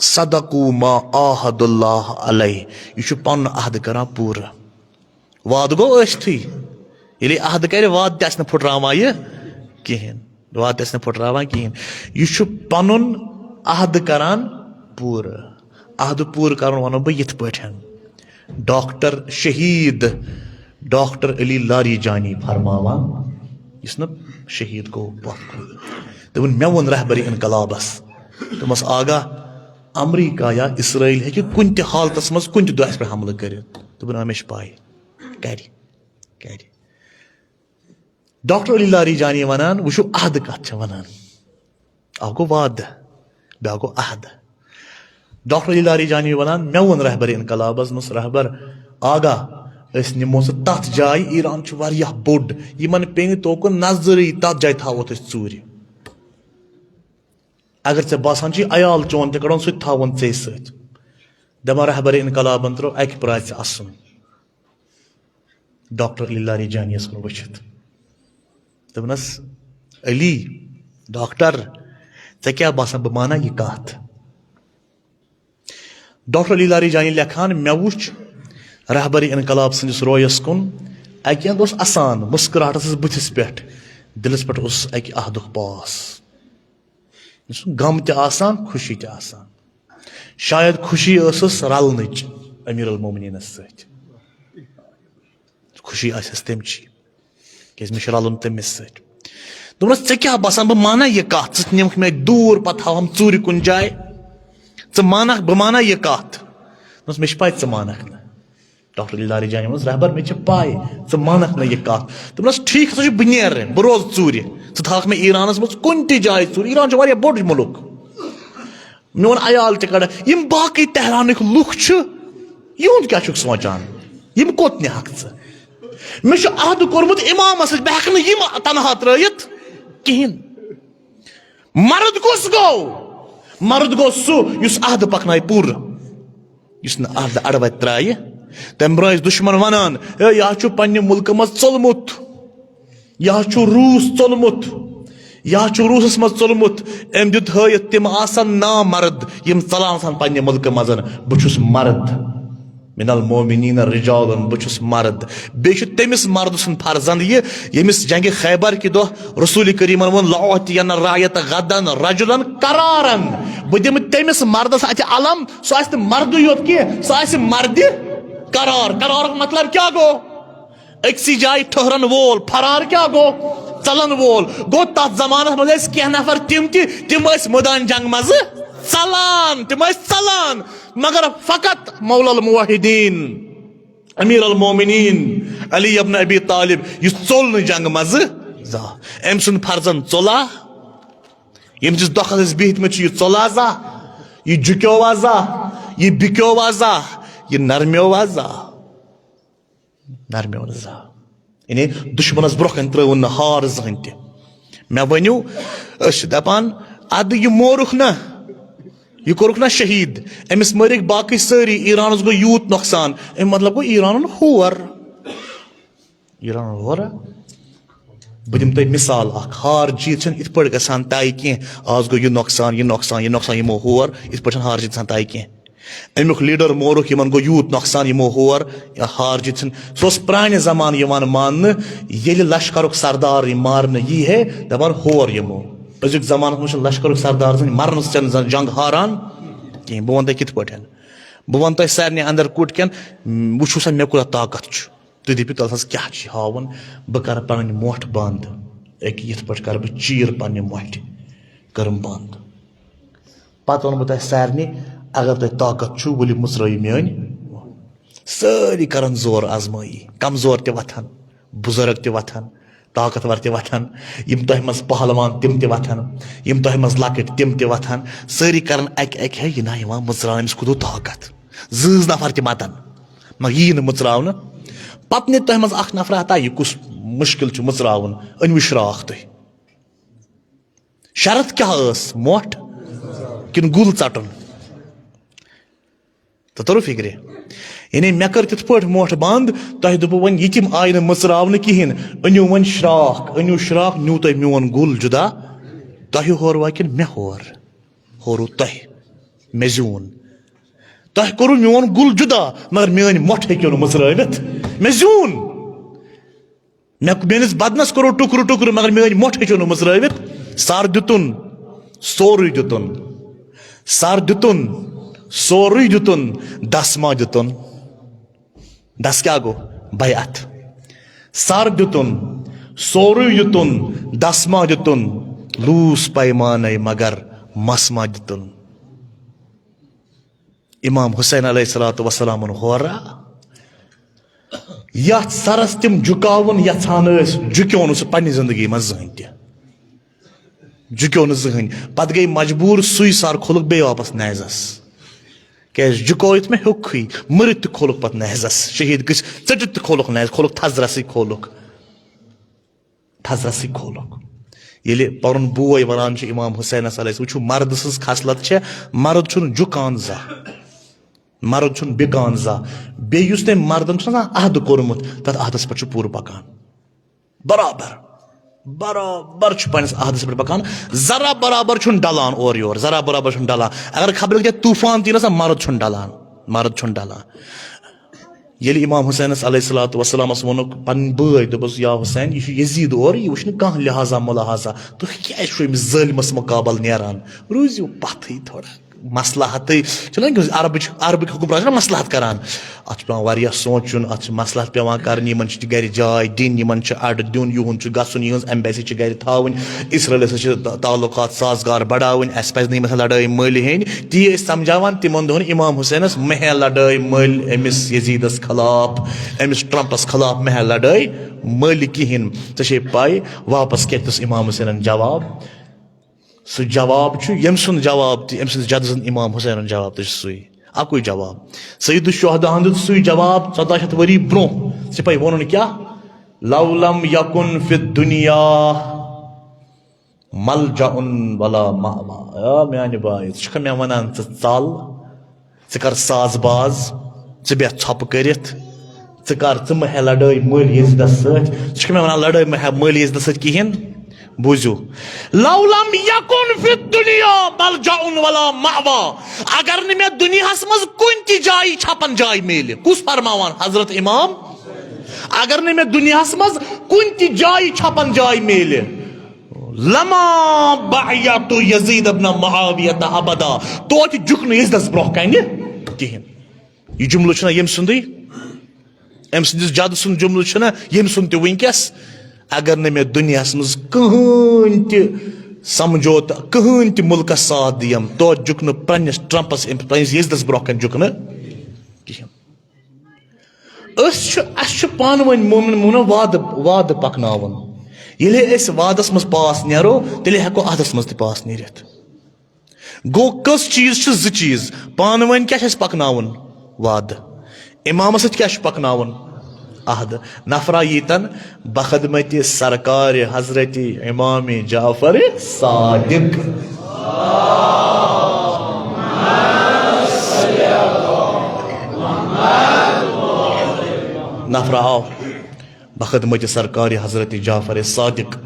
صدقوا ما عاہد اللہ علیہ، یہِ چھُ پنُن عہدٕ کران پوٗرٕ۔ وعدٕ گوٚو ٲستھٕے۔ ییٚلہِ عہدٕ کرِ، وعدٕ تہِ آسہِ نہٕ پھُٹراوان یہِ کِہیٖنۍ۔ وعدٕ تہِ آسہِ نہٕ پھُٹراوان کِہیٖنۍ۔ یہِ چھُ پنُن عہدٕ کران پوٗرٕ۔ عہدٕ پوٗرٕ کرُن وَنو بہٕ یِتھ پٲٹھۍ۔ ڈاکٹر شہیٖد ڈاکٹر علی لاری جانی فرماوان، یُس نہٕ شہیٖد گوٚو پَتھ کُن۔ دوٚپُن، مےٚ ووٚن رہبرِ انقلابس، دوٚپمَس، آگاہ، امریکہ یا اسرائیل ہیٚکہِ کُنہِ تہِ حالتس منٛز کُنہِ تہِ دۄہ اَسہِ پٮ۪ٹھ حملہٕ کٔرِتھ۔ دوٚپُن، آ، مےٚ چھِ پَے۔ کرِ، کرِ۔ ڈاکٹر علی لاری جانی ونان، وٕچھِو عہدٕ کتھ چھِ ونان۔ اکھ گوٚو وعدٕ، بیٛاکھ گوٚو عہدٕ۔ ڈاکٹر علی لاری جانی ونان، مےٚ ووٚن رہبر انقلابس منٛز، رہبر، آگاہ، أسۍ نِمو ژٕ تتھ جایہِ، ایران چھُ واریاہ بوٚڑ، یِمن پیٚیہِ نہٕ توکُن نظرٕے، تتھ جایہِ تھاوتھ أسۍ ژوٗرِ۔ اگر ژےٚ باسان چھُے عیال چون تہِ کڑون، سُہ تہِ تھاوون ژے سۭتۍ۔ دپان رہبر انقلابن ترٛوو اکہِ پرٛاژِ اسُن۔ ڈاکٹر علی لاری جانیَس کُن وٕچھِتھ۔ دوٚپنَس، علی، ڈاکٹر، ژےٚ کیٛاہ باسان، بہٕ مانا یہِ کَتھ؟ ڈاکٹر علی لاری جانی لیکھان، مےٚ وٕچھ رہبر انقلاب سٕنٛدِس رویَس کُن، اَکہِ اَندٕ اوس اَسان، مُسکراہٹ ٲسٕس بٕتھِس پٮ۪ٹھ، دِلَس پٮ۪ٹھ اوس اَکہِ عہدُک پاس۔ یُس غم تہِ آسان، خوشی تہِ آسان۔ شاید خوشی ٲسٕس رلنٕچ امیر المومنینس سۭتۍ۔ خوشی آسٮ۪س تمچی، کیازِ مےٚ چھُ رلُن تٔمِس سۭتۍ۔ دوٚپنس، ژےٚ کیٛاہ باسان، بہٕ مانا یہِ کتھ؟ ژٕ نِمکھ مےٚ دوٗر، پتہٕ تھاوہم ژوٗرِ کُنہِ جایہِ۔ ژٕ مانکھ، بہٕ مانا یہِ کتھ؟ دوٚپنس، مےٚ چھِ پاے ژٕ مانکھ نہٕ۔ ڈاکٹر علی لاری جانی ووٚنُس، رہبر، مےٚ چھِ پاے ژٕ مانکھ نہٕ یہِ کتھ۔ دوٚپنس، ٹھیک ہسا چھُ، بہٕ نیرٕ، بہٕ روزٕ ژوٗرِ۔ ژٕ تھاوکھ مےٚ ایرانس منٛز کُنہِ تہِ جایہِ ژوٗرِ، ایران چھُ واریاہ بوٚڑ مُلک۔ میون عیال تہِ کڑکھ۔ یِم باقٕے تہرانٕکۍ لُکھ چھِ، یِہُنٛد کیٛاہ چھُکھ سونٛچان؟ یِم کوٚت نِہَکھ ژٕ؟ مےٚ چھُ عہدٕ کوٚرمُت اِمامَس سۭتۍ، بہٕ ہٮ۪کہٕ نہٕ یِم تنہا ترٛٲیِتھ کِہیٖنۍ۔ مرد کُس گوٚو؟ مرد گوٚو سُہ یُس عہدٕ پکنایہِ پوٗرٕ، یُس نہٕ عہدٕ اَڑٕ وَتہِ ترٛایہِ۔ تَمہِ برٛونٛہہ ٲسۍ دُشمن وَنان، "ہے، یہِ ہا چھُ پننہِ مُلکہٕ منٛز ژوٚلمُت۔" یا چھُ روٗس ژوٚلمُت، یا چھُ روٗسَس منٛز ژوٚلمُت۔ أمۍ دیُت ہٲیِتھ، تِم آسَن نامرد، یِم ژَلان آسَن پنٛنہِ مُلکہٕ منٛز۔ بہٕ چھُس مرد، من المؤمنین رجال، بہٕ چھُس مرد۔ بیٚیہِ چھُ تٔمِس مردٕ سُنٛد فرزند یہِ، ییٚمِس جنگِ خیبر کہِ دۄہ رسول کریمن ووٚن، لأعطین الرایۃ غدا رجلا قرارا، بہٕ دِمہٕ تٔمِس مردس اتھِ علم، سُہ آسہِ نہٕ مردٕے یوت کینٛہہ، سُہ آسہِ مردِ قرار۔ قرارُک مطلب کیٛاہ گوٚو؟ أکسٕے جایہِ ٹھٔہرن وول۔ فرار کیٛاہ گوٚو؟ ژلن وول۔ گوٚو، تتھ زمانس منٛز ٲسۍ کینٛہہ نفر تِم تہِ، تِم ٲسۍ مٲدان جنگ منٛزٕ ژلان، تِم ٲسۍ ژلان۔ مگر فقط مولا الموحدین، امیر المومنین علی ابن ابی طالب، یہِ ژوٚل نہٕ جنگ منٛزٕ زانٛہہ۔ أمۍ سُنٛد فرزند ژوٚلا؟ ییٚمہِ چِس دۄکھس أسۍ بِہِتھ مٕتۍ چھِ، یہِ ژوٚلا زانٛہہ؟ یہِ جُکیووا زانٛہہ؟ یہِ بِکیووا زانٛہہ؟ یہِ نرمیووا زانٛہہ؟ نرمیو نہٕ زانٛہہ۔ یعنی دُشمنس برونٛہہ کنہِ ترٲوُن نہٕ ہار زٕہٕنۍ تہِ۔ مےٚ ؤنِو، أسۍ چھِ دپان، ادٕ یہِ مورُکھ نہ، یہِ کوٚرُکھ نہ شہیٖد، أمِس مٲرِکھ باقٕے سٲری، ایرانس گوٚو یوٗت نۄقصان۔ اَمیُک مطلب گوٚو ایرانُن ہور۔ ایرانُن ہور۔ بہٕ دِمہٕ تۄہہِ مثال اکھ، ہار جیٖت چھَنہٕ یِتھ پٲٹھۍ گژھان طے کینٛہہ، آز گوٚو یہِ نۄقصان، یہِ نۄقصان، یہِ نۄقصان، یِمو ہور، یِتھ پٲٹھۍ چھَنہٕ ہار جیٖت گژھان طے کینٛہہ۔ اَمیُک لیڈر مورُکھ، یِمن گوٚو یوٗت نۄقصان، یِمو ہور یا ہار جیٖت چھِنہٕ۔ سُہ اوس پرانہِ زمانہٕ یِوان ماننہٕ، ییٚلہِ لشکرُک سردار یہِ مارنہٕ یی ہے، دپان ہور یِمو۔ أزیُک زمانس منٛز چھُنہٕ لشکرُک سردار زن مرنہٕ سۭتۍ زن جنگ ہاران کِہیٖنۍ۔ بہٕ ونہٕ تۄہہِ کِتھ پٲٹھۍ۔ بہٕ ونہٕ تۄہہِ سارنٕے اندر کُٹھ کٮ۪ن، وٕچھِو سا مےٚ کوٗتاہ طاقت چھُ۔ تُہۍ دٔپِو، تَلہٕ حظ کیٛاہ چھِ ہاوُن؟ بہٕ کَرٕ پَنٕنۍ مۄٹھ بنٛد۔ أکہِ یِتھ پٲٹھۍ کَرٕ بہٕ چیٖر پنٛنہِ مۄٹھِ، کٔرٕم بنٛد۔ پَتہٕ وَنہٕ بہٕ تۄہہِ سارنٕے، اگر تۄہہِ طاقت چھُو، ؤلِو مٕژرٲیِو میٛٲنۍ۔ سٲری کَرَن زور آزمٲیی، کمزور تہِ وۄتھَن، بُزرگ تہِ وۄتھَن، طاقتور تہِ وۄتھَن، یِم تۄہہِ منٛز پہلوان تِم تہِ وۄتھَن، یِم تۄہہِ منٛز لۄکٕٹۍ تِم تہِ وۄتھَن، سٲری کَرَن اَکہِ اَکہِ، ہے، یہِ نا یِوان مٕژراونہٕ، أمِس کوٗتاہ طاقت، زۭز نفر تہِ مَتَن۔ مگر یی نہٕ مٕژراونہٕ۔ پتہٕ نہِ تۄہہِ منٛز اکھ نفرا ہتا، یہِ کُس مُشکِل چھُ مٕژراوُن، أنِو شراکھ تُہۍ۔ شرط کیٛاہ ٲس؟ مۄٹھ کِنہٕ گُل ژٹُن؟ تہٕ توٚرُو فِکرِ؟ یعنی مےٚ کٔر تِتھ پٲٹھۍ مۄٹھ بنٛد، تۄہہِ دوٚپوُ وۄنۍ یہِ تِم آیہِ نہٕ مٕژراونہٕ کِہیٖنۍ، أنِو وۄنۍ شراکھ، أنِو شراکھ، نیوٗ تۄہہِ میون گُل جُدا، تۄہہِ ہوروا کِنہٕ مےٚ ہور؟ ہورُو تۄہہِ، مےٚ زیوٗن۔ تۄہہِ کوٚروُ میون گُل جُدا، مگر میٲنۍ مۄٹھ ہیٚکِو نہٕ مٕژرٲوِتھ۔ مےٚ زیوٗن۔ مےٚ، میٲنِس بدنس کوٚروُ ٹُکرٕ ٹُکرٕ، مگر میٲنۍ مۄٹھ ہیٚکِو نہٕ مٕژرٲوِتھ۔ سر دیُتُن، سورُے دیُتُن۔ سر دیُتُن، سورُے دیُتُن، دس ما دیُتُن؟ دس کیٛاہ گوٚو؟ بیعت۔ سر دیُتُن، سورُے دیُتُن، دس ما دیُتُن؟ لوٗس پیمانَے مگر مس ما دیُتُن؟ امام حسین علیہ الصلوۃ والسلامن ہورا یتھ سرس تِم جُکاوُن یژھان ٲسۍ، جُکیو نہٕ سُہ پننہِ زندگی منٛز زٕہٕنۍ تہِ۔ جُکیو نہٕ زٕہٕنۍ۔ پتہٕ گٔے مجبوٗر، سُے سر کھولُکھ بیٚیہِ واپس نیزس۔ کیازِ جُکٲوِتھ مےٚ ہیوٚکھٕے، مٔرِتھ تہِ کھولُکھ پتہٕ نیزس۔ شہیٖد گٔژھۍ ژٔٹِتھ تہِ کھولُکھ نیز، کھولُکھ تھزرسٕے کھولُکھ۔ تھزرسٕے کھولُکھ۔ ییٚلہِ پنُن بوے ونان چھُ امام حسینس علیہ السلام، وٕچھِو، مردٕ سٕنٛز خصلت چھےٚ، مرد چھُنہٕ جُکان زانٛہہ، مرد چھُنہٕ بِکان زانٛہہ۔ بیٚیہِ یُس تٔمۍ مردن چھُنہٕ آسان عہدٕ کوٚرمُت، تتھ عہدس پٮ۪ٹھ چھُ پوٗرٕ پکان۔ برابر، برابر چھُ پننِس عہدس پٮ۪ٹھ پکان۔ ذرا برابر چھُنہٕ ڈلان اورٕ یور، ذرا برابر چھُنہٕ ڈلان۔ اگر خبر کیٛاہ طوفان تہِ یی نہ سا، مرد چھُنہٕ ڈلان، مرد چھُنہٕ ڈلان۔ ییٚلہِ امام حسینس علیہ الصلوۃ والسلامس ووٚنُکھ پنٕنۍ بٲے، دوٚپُس، یا حسین، یہِ چھُ یزید اورٕ، یہِ وٕچھِ نہٕ کانٛہہ لحاظہ ملاحظہ، تُہۍ کیٛازِ چھِو أمِس ظٲلمس مقابل نیران؟ روٗزِو پتھٕے تھوڑا، مصلحتٕے چھُنہ، عربٕچ، عربٕکۍ حُکمران چھِنہ مصلحت کران۔ اتھ چھُ پٮ۪وان واریاہ سونٛچُن، اتھ چھِ مصلحت پٮ۪وان کرٕنۍ، یِمن چھِ گرِ جاے دِنۍ، یِمن چھِ اڈٕ دیُن، یِہُنٛد چھُ گژھُن، یِہٕنٛز embassy چھِ گرِ تھاوٕنۍ، اسرائیلس سۭتۍ چھِ تا-، تعلقات سازگار بڑاوٕنۍ، اسہِ پزِ نہٕ یِمن سۭتۍ لڑٲے مٔلۍ ہیٚنۍ۔ تی ٲسۍ سمجھاوان تِمن دۄہن امام حسینس، مہ ہےٚ لڑٲے مٔلۍ أمِس یزیدس خلاف، أمِس ٹرمپس خلاف مہ ہےٚ لڑٲے مٔلۍ کِہینۍ۔ ژےٚ چھے پَے واپس کیٛاہ دیُتُس امام حسینن جواب؟ سُہ جواب چھُ، ییٚمۍ سُنٛد جواب تہِ، أمۍ سٕنٛدِ جدٕ سُنٛد امام حسینُن جواب تہِ چھُ سُے۔ اَکُے جواب۔ سید الشہداہن دیُت سُے جواب ژۄداہ شیٚتھ ؤری برٛونٛہہ۔ ژےٚ پَے ووٚنُن کیٛاہ؟ لو لم یکن فی الدنیا ملجأ ولا مأوى۔ آ، میانہِ بایہِ، ژٕ چھُکھا مےٚ وَنان ژٕ ژَل؟ ژٕ کر ساز باز، ژٕ بیٚہہ ژھۄپہٕ کٔرِتھ، ژٕ کر، ژٕ مہ ہےٚ لڑٲے مٔلۍ یزیدس سۭتۍ۔ ژٕ چھُکھ مےٚ ونان لڑٲے مہ ہےٚ مٔلۍ یزیدس سۭتۍ کِہینۍ؟ بوٗزِو، لو لم یکن فی الدنیا ملجأ ولا مأویٰ، اگر نہٕ مےٚ دُنیاہس منٛز کُنہِ تہِ جایہِ چھپن جاے میلہِ۔ کُس فرماوان؟ حضرت امام۔ اگر نہٕ مےٚ دُنیاہس منٛز کُنہِ تہِ جایہِ چھپن جاے میلہِ، لما بعیت یزید ابن معاویہ ابدا، توتہِ جُکھ نہٕ یزدس برونٛہہ کنہِ کِہیٖنۍ۔ یہِ جملہٕ چھُنہ ییٚمہِ سُنٛدٕے؟ أمۍ سٕنٛدِس جدٕ سُنٛد جملہٕ چھُنہ ییٚمہِ سُنٛد تہِ وٕنکیٚس؟ اگر نہٕ مےٚ دُنیاہَس منٛز کٕہٕنۍ تہِ سمجھوتہٕ، کٕہٕنۍ تہِ مُلکَس ساتھ دِیَم، توتہِ جُکھ نہٕ پنٛنِس ٹرٛمپَس، أمۍ، پنٛنِس یزدَس برونٛہہ کَنہِ جُکھ نہٕ کِہیٖنۍ۔ أسۍ چھِ، اَسہِ چھُ پانہٕ ؤنۍ مومن مومنَن وعدٕ، وعدٕ پَکناوُن۔ ییٚلہِ أسۍ وعدَس منٛز پاس نیرو، تیٚلہِ ہٮ۪کو عہدَس منٛز تہِ پاس نیٖرِتھ۔ گوٚو، کٔژ چیٖز چھِ؟ زٕ چیٖز۔ پانہٕ ؤنۍ کیٛاہ چھِ اَسہِ پَکناوُن؟ وعدٕ۔ اِمامَس سۭتۍ کیٛاہ چھُ پَکناوُن؟ عہدٕ۔ نفرا ییٖتَن بخدمتِ سرکارِ حضرتِ امام جعفر صادق۔ نفرا آو بخدمتِ سرکارِ حضرتِ جعفرِ صادق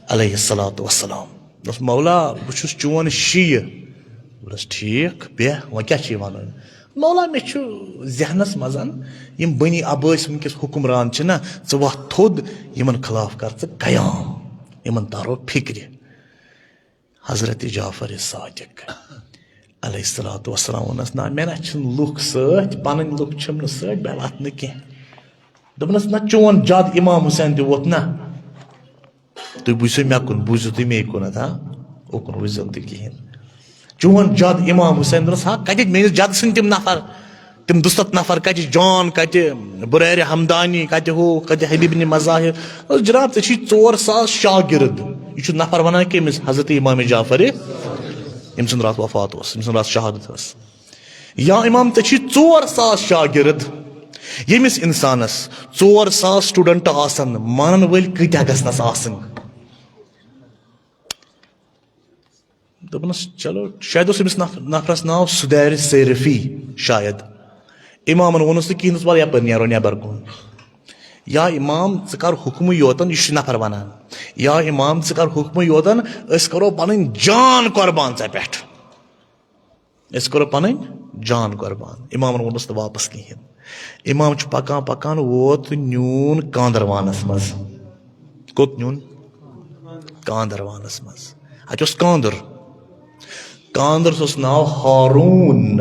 علیہ الصلوۃ والسلام۔ دوٚپُس، "مولا، بہٕ چھُس چون شیعہ۔" دوٚپُس، "ٹھیٖک، بیٚہہ، وۄنۍ کیٛاہ چھُے وَنُن؟" "مولا، مےٚ چھُ ذہنَس منٛز، یِم بنی عبٲسۍ وٕنکیٚس حُکمران چھِنہ، ژٕ وۄتھ تھوٚد، یِمَن خلاف کر ژٕ قیام، یِمَن تارو فِکرِ۔" حضرت جعفر صادق علیہ الصلوۃ والسلام ووٚننَس، "نہ، مےٚ نہ چھِنہٕ لُکھ سۭتۍ، پَنٕنۍ لُکھ چھِم نہٕ سۭتۍ، بہٕ وَتھٕ نہٕ کینٛہہ۔" دوٚپنَس، "نہ، چون جد امام حسین تہِ ووت نہ۔" تُہۍ بوٗزِو مےٚ کُن، بوٗزِو تُہۍ مے کُنَتھ، ہا؟ اوکُن وٕچھزیو نہٕ تُہۍ کِہیٖنۍ۔ چون جد امام حسین، دوٚپنَس، ہا، کَتہِ میٛٲنِس جد سٕنٛدۍ تِم نفر، تِم دُسَتھ نفر کَتہِ، جان کَتہِ، بُریر ہمدانی کَتہِ، ہُہ کَتہِ، حبیب بن مظاہر؟ دوٚپنَس، جناب، ژےٚ چھی ژور ساس شاگرد۔ یہِ چھُ نفر وَنان کٔمِس؟ حضرت امام جعفر، ییٚمہِ سُنٛد راتھ وفات اوس، ییٚمہِ سُنٛد راتھ شہادت ٲس۔ یا امام، ژےٚ چھی ژور ساس شاگرد۔ ییٚمِس انسانس ژور ساس student آسن، مانن وٲلۍ کۭتیاہ گژھنس آسٕنۍ؟ دوٚپنس، چلو، شاید اوس أمِس نف-، نفرس ناو سدارِ صیرفی شاید۔ امامن ووٚنُس نہٕ کِہیٖنۍ، دوٚپُس، "وَلہٕ یپٲرۍ نیرو نٮ۪بر کُن۔ یا امام، ژٕ کر حُکمٕے یوتن"، یہِ چھُ نفر ونان، "یا امام، ژٕ کر حُکمٕے یوتن، أسۍ کرو پنٕنۍ جان قربان ژےٚ پٮ۪ٹھ۔" أسۍ کرو پنٕنۍ جان قربان۔ امامن ووٚنُس نہٕ واپس کِہیٖنۍ۔ امام چھُ پکان پکان ووت نیوٗن کاندروانس منٛز۔ کوٚت نیوٗن؟ کاندروانس منٛز۔ اتہِ اوس کاندُر۔ کاندرس اوس ناو ہارون۔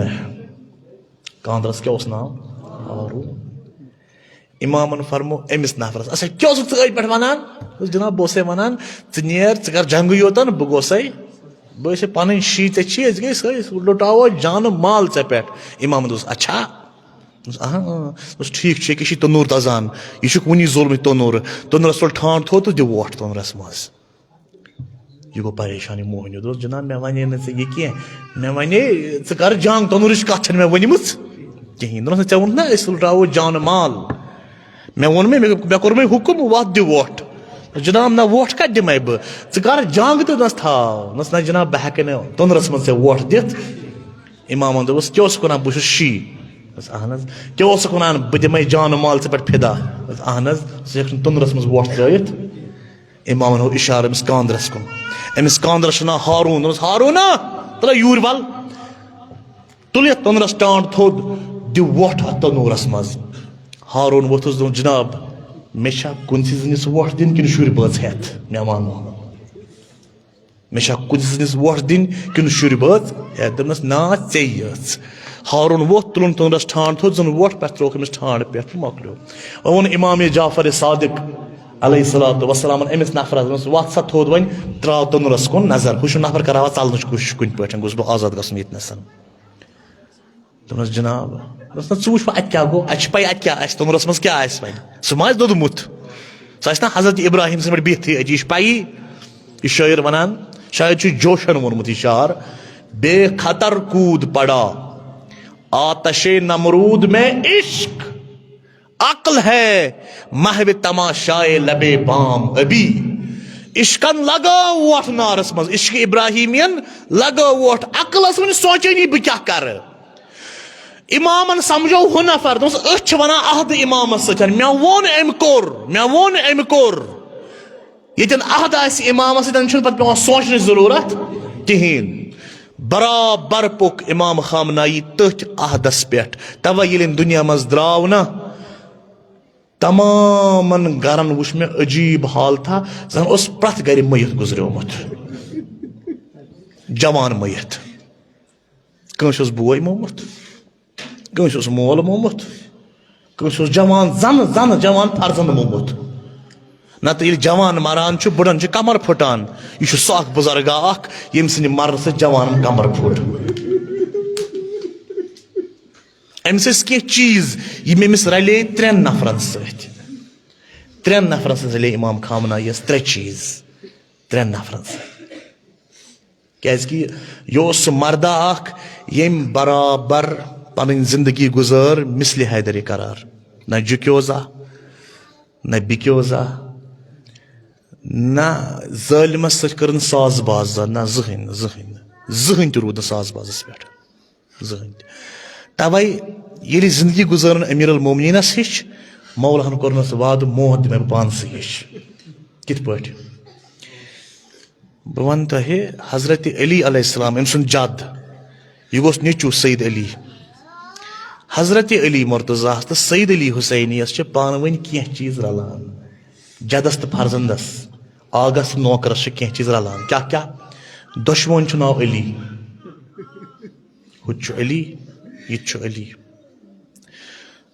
کاندرس کیٛاہ اوس ناو؟ ہارون۔ امامن فرمو أمِس نفرس، "اچھا، کیٛاہ اوسُکھ ژٕ أتھۍ پٮ۪ٹھ ونان؟" دوٚپُس، "جناب، بہٕ اوسے ونان، ژٕ نیر، ژٕ کر جنگٕے یوتن، بہٕ گوسے، بہٕ ٲسے پنٕنۍ شی ژےٚ چھی، أسۍ گٔے سٲری، أسۍ لُٹاوو جانہٕ مال ژےٚ پٮ۪ٹھ۔" امامن دوٚپُس، "اچھا؟" دوٚپُس، "اہاں، اہاں۔" دوٚپُس، "ٹھیٖک چھُ، ییٚکیٛاہ چھُے توٚنوٗر دزان، یہِ چھُکھ وُنی زولمُت توٚنوٗر، توٚنوٗرس تُل ٹھانڈ تھوٚد تہٕ دِ وۄٹھ توٚنرس منٛز۔" یہِ گوٚو پریشان، یہِ موہنیو۔ دوٚپُس، "جناب، مےٚ وَنے نہٕ ژےٚ یہِ کینٛہہ، مےٚ وَنے ژٕ کر جنگ، توٚنرٕچ کتھ چھَنہٕ مےٚ ؤنمٕژ کِہیٖنۍ۔" دوٚپنَس، "ژےٚ ووٚنُتھ نا أسۍ لُٹراوو جانہٕ مال، مےٚ ووٚن مےٚ، مےٚ، مےٚ کوٚر مےٚ حُکُم، وَتھ دِ وۄٹھ۔" "جناب، نہ وۄٹھ کَتہِ دِمَے بہٕ؟ ژٕ کر جنگ تہٕ نَس تھاو۔" دوٚپنَس، "نہ جناب، بہٕ ہٮ۪کہٕ نہٕ توٚنرَس منٛز ژےٚ وۄٹھ دِتھ۔" امامن دوٚپُس، "کیٛاہ اوسُکھ وَنان بہٕ چھُس شی؟" دوٚپُس، "اہن حظ۔" "کیٛاہ اوسُکھ وَنان بہٕ دِمَے جانہٕ مال ژےٚ پٮ۪ٹھ فدا؟" دوٚپُس، "اہن حظ۔" "ژٕ ہیٚکھ نہٕ توٚنرَس منٛز وۄٹھ ترٛٲیِتھ۔" امامن ہوو اشارٕ أمِس کاندرس کُن۔ أمِس کاندرس چھُ ناو ہارون۔ دوٚپمَس، "ہارونا، تَلہ یوٗرۍ وَل۔ تُل یَتھ توٚنرَس ٹانٛڈ تھوٚد، دِ وۄٹھ اَتھ توٚنوٗرَس منٛز۔" ہارون ووٚتھُس، دوٚپُن، "جناب، مےٚ چھا کُنسٕے زٔنِس وۄٹھ دِنۍ کِنہٕ شُرۍ بٲژ ہٮ۪تھ مےٚ وَنو؟" مےٚ چھا کُنہِ زٔنِس وۄٹھ دِنۍ کِنہٕ شُرۍ بٲژ؟ ہے، دوٚپنَس، "نا، ژےٚ یٲژ۔" ہارُن ووٚتھ، تُلُن توٚنٛدرَس ٹھانٛڈ تھوٚد، زَن وۄٹھ پٮ۪ٹھ ترٛووُکھ أمِس ٹھانٛڈ پٮ۪ٹھ تہٕ مۄکلیو۔ وۄنۍ ووٚن اِمام جعفر صادق علیہ الصلوۃ والسلامَن أمِس نفرَس، دوٚپنَس، "وَتھ سا تھوٚد وۄنۍ، ترٛاو توٚنٛدرَس کُن نظر، ہُہ چھُ نفر کران وۄنۍ ژَلنٕچ کوٗشِش کُنہِ پٲٹھۍ، گوٚژھ بہٕ آزاد گژھُن ییٚتہِ نَسَن۔" دوٚپنَس، "جناب۔" دوٚپنَس، "نہ، ژٕ وٕچھ وۄنۍ اَتہِ کیٛاہ گوٚو، اَسہِ چھِ پَیی اَتہِ کیٛاہ آسہِ، توٚنٛدرَس منٛز کیٛاہ آسہِ وۄنۍ، سُہ ما آسہِ دوٚدمُت، سُہ آسہِ نہ حضرت ابراہیٖم سٕنٛدۍ پٲٹھۍ بِہتھٕے أتی، یہِ چھِ پَیی، یہِ شٲعر وَنان، شاید چھُ جوشَن ووٚنمُت یہِ شعر، بے خطر کود پڑا آتش نمرود میں عشق، عقل ہے محو تماشائے لبے بام ابھی۔" عشقن لگٲو وۄٹھ نارس منٛز، عشق ابراہیمین لگٲو وۄٹھ عقلس، وۄنۍ سونچٲنی بہٕ کیٛاہ کرٕ۔ امامن سمجھو ہُہ نفر، دوٚپُس، "أسۍ چھِ ونان عہد امامس سۭتۍ، مےٚ ووٚن أمۍ کوٚر، مےٚ ووٚن أمۍ کوٚر۔" ییٚتٮ۪ن عہد آسہِ امامس سۭتۍ، چھُنہٕ پتہٕ پٮ۪وان سونچنٕچ ضروٗرت کِہیٖنۍ۔ برابر پوٚک امام خامنائی تٔتھۍ عہدس پٮ۪ٹھ۔ توے ییٚلہِ أمۍ دُنیا منٛز درٛاو نا، تمامن گرن وُچھ مےٚ عجیب حالتھا، زن اوس پرٛٮ۪تھ گرِ مٔیت گُزریومُت۔ جوان مٔیت۔ کٲنٛسہِ اوس بوے مومُت، کٲنٛسہِ اوس مول مومُت، کٲنٛسہِ اوس جوان زنہٕ، زنہٕ جوان فرزند مومُت۔ نتہٕ ییٚلہِ جوان مران چھُ، بُڈن چھِ کمر پھُٹان۔ یہِ چھُ سُہ اکھ بُزرگا اکھ، ییٚمہِ سٕنٛدِ مرنہٕ سۭتۍ جوانن کمر پھُٹ۔ أمِس ٲسۍ کینٛہہ چیٖز، یِم أمِس رلے ترٛٮ۪ن نفرن سۭتۍ۔ ترٛٮ۪ن نفرن سۭتۍ رلے امام خامنائی یس ترٛےٚ چیٖز، ترٛٮ۪ن نفرن سۭتۍ۔ کیازِ کہِ یہِ اوس سُہ مردہ اکھ، ییٚمۍ برابر پنٕنۍ زندگی گُزٲر مثلِ حیدرِ قرار۔ نہ جُکیو زانٛہہ، نہ بِکیو زانٛہہ، نہ ظٲلمس سۭتۍ کٔرٕن ساز باز زانٛہہ، نہ زٕہٕنۍ، زٕہٕنۍ، زٕہٕنۍ تہِ روٗد نہٕ ساز بازس پٮ۪ٹھ۔ زٕہٕنۍ تہِ۔ توے ییٚلہِ زندگی گُزٲرٕن امیر المومنینس ہِش، مولاہن کوٚرنس وعدٕ، موت دِمے بہٕ پانسٕے ہِش۔ کِتھ پٲٹھۍ؟ بہٕ وَنہٕ تۄہہِ، حضرت علی علیہ السلام، أمۍ سُنٛد جد، یہِ گوٚژھ نیٚچوٗ سید علی۔ حضرت علی مرتضیٰ ہَس تہٕ سید علی حسینیَس چھِ پانہٕ ؤنۍ کینٛہہ چیٖز رلان۔ جدس تہٕ فرزندس، آغس تہٕ نوکرس چھِ کینٛہہ چیٖز رلان۔ کیٛاہ کیٛاہ؟ دۄشوٕنۍ چھُ ناو علی۔ ہُہ تہِ چھُ علی، یہِ تہِ چھُ علی۔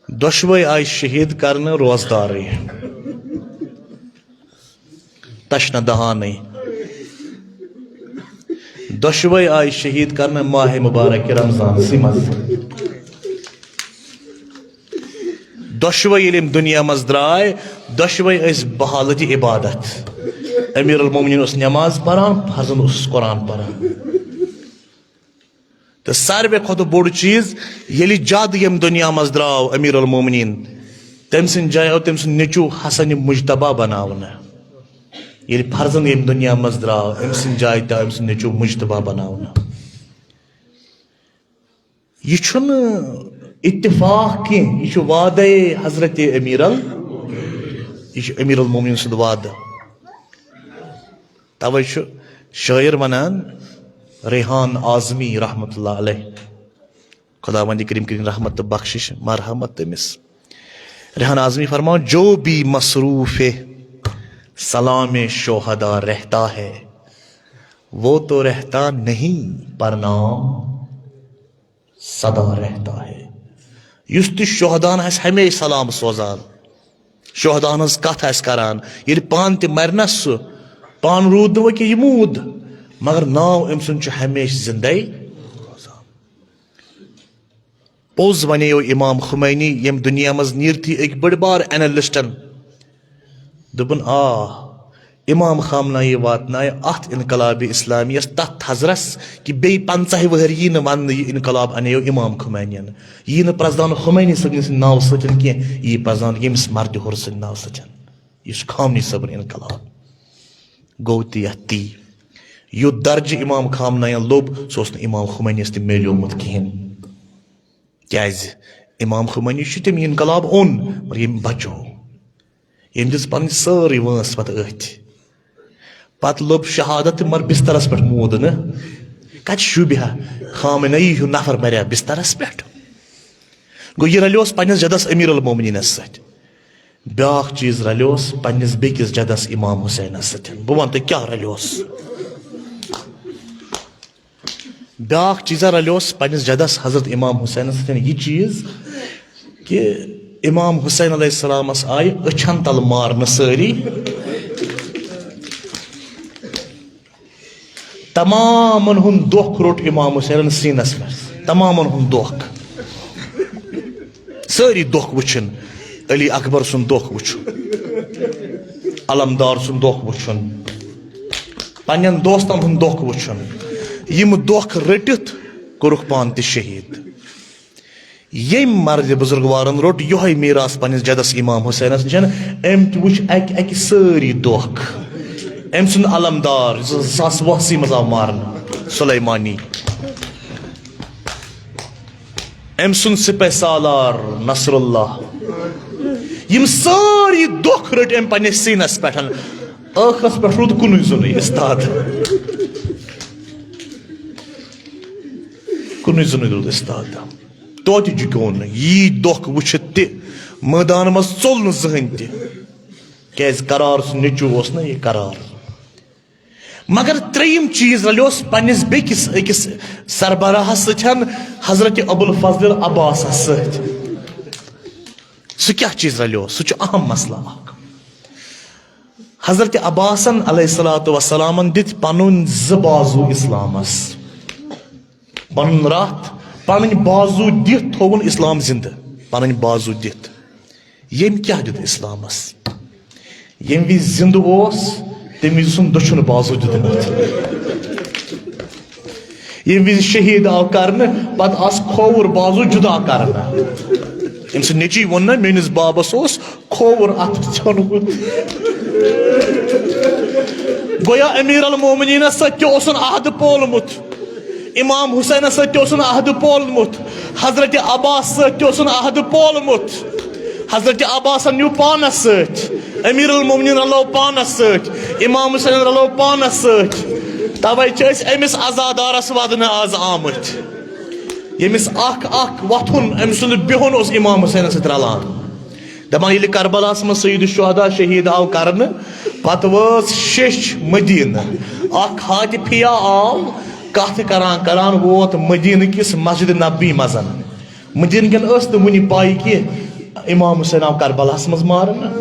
دۄشوے آیہِ شہید کرنہٕ روزدارٕے، تشنہ دہانٕے۔ دۄشوے آیہِ شہید کرنہٕ ماہِ مبارک رمضانسٕے منٛز۔ دۄشوے ییٚلہِ یِم دُنیا منٛز درٛاے، دۄشوے ٲسۍ بحالت عبادت۔ امیر المومنین اوس نماز پران، فرزند اوسُس قرآن پران۔ تہٕ ساروے کھۄتہٕ بوٚڑ چیٖز، ییٚلہِ جد ییٚمہِ دُنیا منٛز درٛاو امیر المومنین، تٔمۍ سٕنٛدِ جایہِ آو تٔمۍ سُنٛد نیٚچوٗ حسن مجتبیٰ بناونہٕ۔ ییٚلہِ فرزند ییٚمہِ دُنیا منٛز درٛاو، أمۍ سٕنٛدِ جایہِ تہِ آو أمۍ سُنٛد نیٚچوٗ مجتبیٰ بناونہٕ۔ یہِ چھُنہٕ اتفاق کینٛہہ، یہِ چھُ وعدے حضرت امیر ال-، یہِ چھُ امیر المومنین سُنٛد وعدٕ۔ توے چھُ شٲعر ونان، ریحان اعظمی رحمت اللہ علیہ، خداوند کریم کرِن رحمت تہٕ بخشش مرحمت تٔمِس۔ ریحان اعظمی فرماو، جو بھی مصروف سلام شہدا رہتا ہے، وہ تو رہتا نہیں پر نام سدا رہتا ہے۔ یُس تہِ شہداہن آسہِ ہمیشہِ سلام سوزان، شہداہن ہٕنٛز کتھ آسہِ کران، ییٚلہِ پانہٕ تہِ مرِ نہ سُہ، پانہٕ روٗد نہٕ وۄنۍ کینٛہہ، یہِ موٗد، مگر ناو أمۍ سُنٛد چھُ ہمیشہِ زندے روزان۔ پوٚز وَنیو امام خمینی، ییٚمہِ دُنیا منٛز نیٖرتھٕے أکۍ بٔڑۍ بار اینالسٹن دوٚپُن، آ، امام خامنائی واتنایہِ اتھ انقلاب اسلامیس تتھ تھزرس کہِ بیٚیہِ پنژاہہِ وٕہٕرۍ یی نہٕ وننہٕ، یہِ انقلاب انیو امام خمینین۔ یی نہٕ پرزناونہٕ خمینی صٲبنہِ سٕنٛدِ ناوٕ سۭتۍ کینٛہہ، یی پرزناونہٕ ییٚمِس مردِ حُر سٕنٛدِ ناوٕ سۭتۍ، یُس خامنی صٲبُن انقلاب گوٚو تہِ یتھ تی۔ یُتھ درجہٕ امام خامناین لوٚب، سُہ اوس نہٕ امام خمینیس تہِ میلیومُت کِہیٖنۍ۔ کیازِ؟ امام خمینی چھُ تٔمۍ یہِ انقلاب اوٚن، مگر ییٚمۍ بچو، ییٚمۍ دِژ پنٕنۍ سٲرٕے وٲنٛس پتہٕ أتھۍ۔ پتہٕ لوٚب شہادت تہِ، مگر بسترس پٮ۪ٹھ موٗد نہٕ۔ کتہِ شوٗبہِ ہا خامنہ ای ہیوٗ نفر مرِ ہا بسترس پٮ۪ٹھ؟ گوٚو، یہِ رلیوس پننِس جدس امیر المومنینس سۭتۍ۔ بیاکھ چیٖز رلیوس پننِس بیٚکِس جدس امام حسینس سۭتۍ۔ بہٕ ونہٕ تۄہہِ کیٛاہ رلیوس۔ بیاکھ چیٖزا رلیوس پننِس جدس حضرت امام حسینس سۭتۍ یہِ چیٖز کہِ امام حسین علیہ السلامس آیہِ أچھن تل مارنہٕ سٲری۔ تمامن ہُنٛد دۄکھ روٚٹ امام حسینن سیٖنس پٮ۪ٹھ، تمامن ہُنٛد دۄکھ۔ سٲری دۄکھ وٕچھِن، علی اکبر سُنٛد دۄکھ وٕچھُن، علمدار سُنٛد دۄکھ وٕچھُن، پننٮ۪ن دوستن ہُنٛد دۄکھ وٕچھُن۔ یِم دۄکھ رٔٹِتھ کوٚرُکھ پانہٕ تہِ شہیٖد۔ ییٚمۍ مردِ بزرگوارن روٚٹ یِہوٚے میراث پننِس جدس امام حسینس نِش۔ أمۍ تہِ وٕچھ اکہِ اکہِ سٲری دۄکھ۔ أمۍ سُنٛد علمدار، یُس زٕ ساس وُہسٕے منٛز آو مارنہٕ، سلیمانی۔ أمۍ سُنٛد سپہ سالار نصر اللہ۔ یِم سٲری دۄکھ رٔٹۍ أمۍ پننِس سیٖنس پٮ۪ٹھ۔ ٲخرس پٮ۪ٹھ روٗد کُنُے زوٚنُے استاد۔ کُنُے زوٚنُے روٗد استاد۔ توتہِ جُکیو نہٕ۔ یی دۄکھ وٕچھِتھ تہِ مٲدان منٛز ژوٚل نہٕ زٕہٕنۍ تہِ۔ کیازِ قرار سُنٛد نیٚچوٗ اوس نہ یہِ قرار۔ مگر ترٛیٚیِم چیٖز رلیوس پننِس بیٚکِس أکِس سربراہس سۭتۍ، حضرت ابوالفضل عباسس سۭتۍ۔ سُہ کیٛاہ چیٖز رلیوس؟ سُہ چھُ اہم مسلہٕ اکھ۔ حضرت عباسن علیہ الصلوۃ والسلامن دِتۍ پنٕنۍ زٕ بازو اسلامس۔ پنُن راتھ، پنٕنۍ بازو دِتھ تھووُن اسلام زندٕ۔ پنٕنۍ بازو دِتھ۔ ییٚمۍ کیٛاہ دیُت اسلامس؟ ییٚمہِ وِزِ زندٕ اوس، تَمہِ وِزِ سُنٛد دٔچھُن بازو دیُتمُت۔ ییٚمہِ وِزِ شہیٖد آو کرنہٕ، پتہٕ آس کھووُر بازو جدا کرنہٕ۔ أمۍ سٕنٛدۍ نیٚچوۍ ووٚن نہ، میٲنِس بابس اوس کھووُر اَتھٕ ژھیوٚنمُت۔ گویا امیر المومنینس سۭتۍ تہِ اوسُن عہدٕ پولمُت، امام حسینس سۭتۍ تہِ اوسُن عہدٕ پولمُت، حضرت عباس سۭتۍ تہِ اوسُن عہدٕ پولمُت۔ حضرت عباسن نیوٗ پانس سۭتۍ، امیر المومنین رلو پانس سۭتۍ، امام حسین رلو پانس سۭتۍ۔ توے چھِ أسۍ أمِس عزادارس ودنہٕ آز آمٕتۍ، ییٚمِس اکھ اکھ وۄتھُن، أمۍ سُنٛد بِہُن اوس امام حسینس سۭتۍ رلان۔ دپان، ییٚلہِ کربلاہس منٛز سید الشہدا شہید آو کرنہٕ، پتہٕ وٲژ شیٚچھ مدینہٕ۔ اکھ حاتفیہ آو، کتھ کران کران ووت مدینہٕ کِس مسجد نبوی منٛز۔ مدینہٕ کٮ۪ن ٲس نہٕ وُنہِ پاے کہِ امام حسین آو کربلاہس منٛز مارنہٕ۔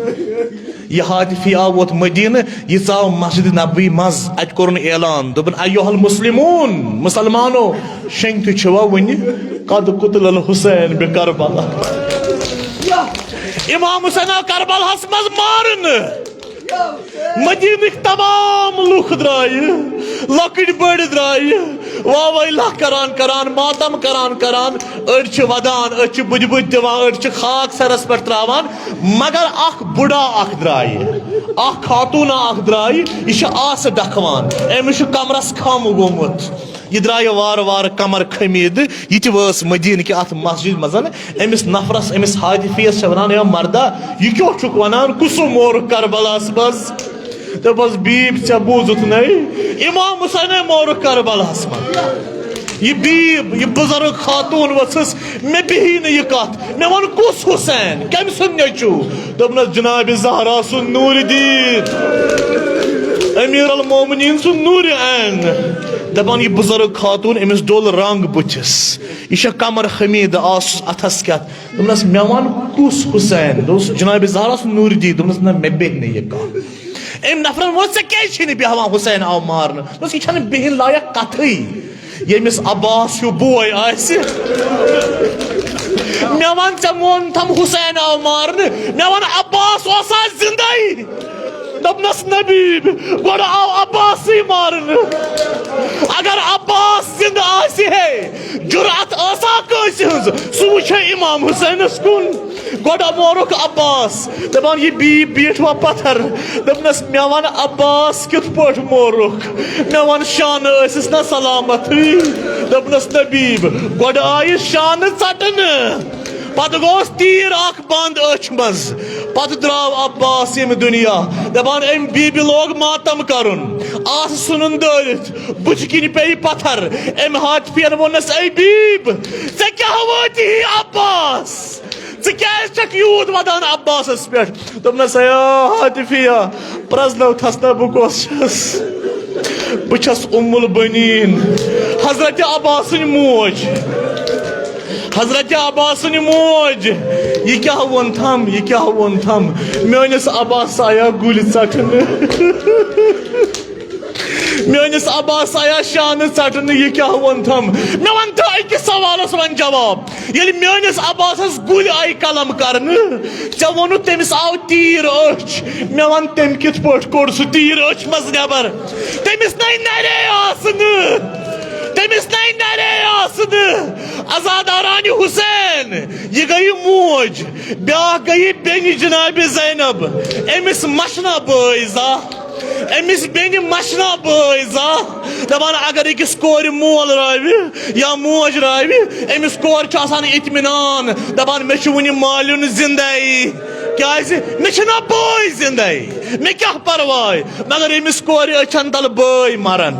یہِ حاتفی آو ووت مدینہٕ، یہِ ژاو مسجد نبوی منٛز، اتہِ کوٚرُن اعلان، دوٚپُن، ایھا المسلمون، مسلمانو، شنگتہِ چھِوا وُنہِ؟ قد قتل الحسین بکربلا۔ امام حسین آو کربلاہس منٛز مارنہٕ۔ مدینٕکۍ تمام لُکھ درٛایہِ، لۄکٕٹۍ بٔڑۍ درٛایہِ، واویلا کران کران، ماتم کران کران، أڑۍ چھِ ودان، أڑۍ چھِ بُدِ بُدِ دِوان، أڑۍ چھِ خاک سرس پٮ۪ٹھ تراوان، مگر اکھ بُڈا اکھ درٛایہِ، اکھ خاتوٗنا اکھ درٛایہِ، یہِ چھِ آسہٕ ڈکھوان، أمِس چھُ کمرس کھم گوٚمُت۔ یہِ درٛایہِ وارٕ وارٕ کمر خمیٖدٕ، یہِ تہِ وٲژ مدیٖنہٕ کہِ اتھ مسجد منٛز۔ أمِس نفرس، أمِس حاتفیس چھِ ونان، "اے مردا، یہِ کیٛاہ چھُکھ ونان؟ کُس سُہ مورُکھ کربلاہس منٛز؟" دوٚپمس، "بیٖب، ژےٚ بوٗزُتھ نے؟ امام حسینے مورُکھ کربلاہس منٛز۔" یہِ بیٖب، یہِ بُزرگ خاتوٗن ؤژھٕس، مےٚ بیہی نہٕ یہِ کتھ۔ مےٚ ووٚن، "کُس حسین؟ کٔمۍ سُنٛد نیٚچوٗ؟" دوٚپنس، "جناب زہرا سُنٛد نوٗرِ دیٖن، امیر المومنین سُنٛد نوٗرِ عین۔" دپان، یہِ بُزرگ خاتوٗن، أمِس ڈوٚل رنٛگ بُتھِس، یہِ چھےٚ کمر خمیٖدٕ، آسُس اتھس کٮ۪تھ۔ دوٚپنس، "مےٚ وَن، کُس حسین؟" دوٚپُس، "جناب زہرا سُنٛد نوٗرِ دیٖن۔" دوٚپنس، "نہ، مےٚ بیہہِ نہٕ یہِ کتھ۔" أمۍ نفرن ووٚن، "ژےٚ کیٛازِ چھے نہٕ بیہوان حسین آو مارنہٕ؟" دوٚپُس، "یہِ چھنہٕ بِہِنۍ لایق کتھٕے۔ ییٚمِس عباس ہیوٗ بوے آسہِ۔" مےٚ وَن، ژےٚ ووٚنتھم حسین آو مارنہٕ، مےٚ وَن، عباس اوسا زِندَے؟ دوٚپنَس، "نبی، گۄڈٕ آو عباسٕے مارنہٕ۔ اگر عباس زِندٕ آسہِ ہے، جُرأت ٲسا کٲنٛسہِ ہٕنٛز؟ سُہ وٕچھِ ہے امام حسینَس کُن۔ گۄڈٕ مورُکھ عباس۔" دَپان، یہِ بیٖٹھ وۄنۍ پَتھر۔ دوٚپنَس، "مےٚ وَن، عباس کِتھ پٲٹھۍ مورُکھ؟ مےٚ وَن، شانہٕ ٲسِس نہ سلامتٕے؟" دوٚپنَس، "نبی، گۄڈٕ آیہِ شانہٕ ژَٹنہٕ، پَتہٕ گوٚوُس تیٖر اَکھ بنٛد أچھ منٛز، پَتہٕ درٛاو عباس ییٚمہِ دُنیا۔" دَپان، أمۍ بیٖبہِ لوگ ماتم کَرُن، آسہٕ ژھٕنُن دٲرِتھ، بُتھِ کِنۍ پیٚیہِ پَتھر۔ أمۍ حاتفیَن ووٚننَس، "اے بیٖب، ژےٚ کیٛاہ وٲتی عباس؟" ژٕ کیٛازِ چھکھ یوٗت ودان عباسس پٮ۪ٹھ؟ دوٚپنس، "اے حاتفیہ، پرزنٲوتھس نا بہٕ کۄس چھس۔ بہٕ چھس ام البنین، حضرت عباس سٕنٛدۍ موج۔ حضرت عباس سٕنٛدۍ موج، یہِ کیٛاہ ووٚن تھم، یہِ کیٛاہ ووٚن تھم؟ میٲنِس عباسس آیا گُلۍ ژٹنہٕ؟" میٲنِس عباس آیا شانہٕ ژٹنہٕ، یہِ کیٛاہ ووٚن تھم؟ مےٚ وَن تہٕ أکِس سوالَس وَن جواب۔ ییٚلہِ میٲنِس عباسَس گُلۍ آیہِ قلم کرنہٕ، ژےٚ ووٚنُتھ تٔمِس آو تیٖر أچھ۔ مےٚ وَن، تٔمۍ کِتھ پٲٹھۍ کوٚڑ سُہ تیٖر أچھ منٛز نٮ۪بر؟ تٔمِس نَے نَرے آسہٕ نہٕ، تٔمِس نَے نَرے آسہٕ نہٕ۔ عزادارانہِ حسین، یہِ گٔیہِ موج، بیٛاکھ گٔیہِ بیٚنہِ جناب زینب۔ أمِس مَچھِ نا بٲے زانٛہہ؟ أمِس بیٚنہِ مَچھِ نا بٲے زانٛہہ؟ دَپان، اگر أکِس کورِ مول راوِ یا موج راوِ، أمِس کورِ چھُ آسان اطمینان، دَپان، مےٚ چھُ وُنہِ مالیُن زِندَے۔ کیازِ؟ مےٚ چھُنہ بٲے زِندَے، مےٚ کیٛاہ پرواے؟ مگر ییٚمِس کورِ أچھن تل بٲے مرن،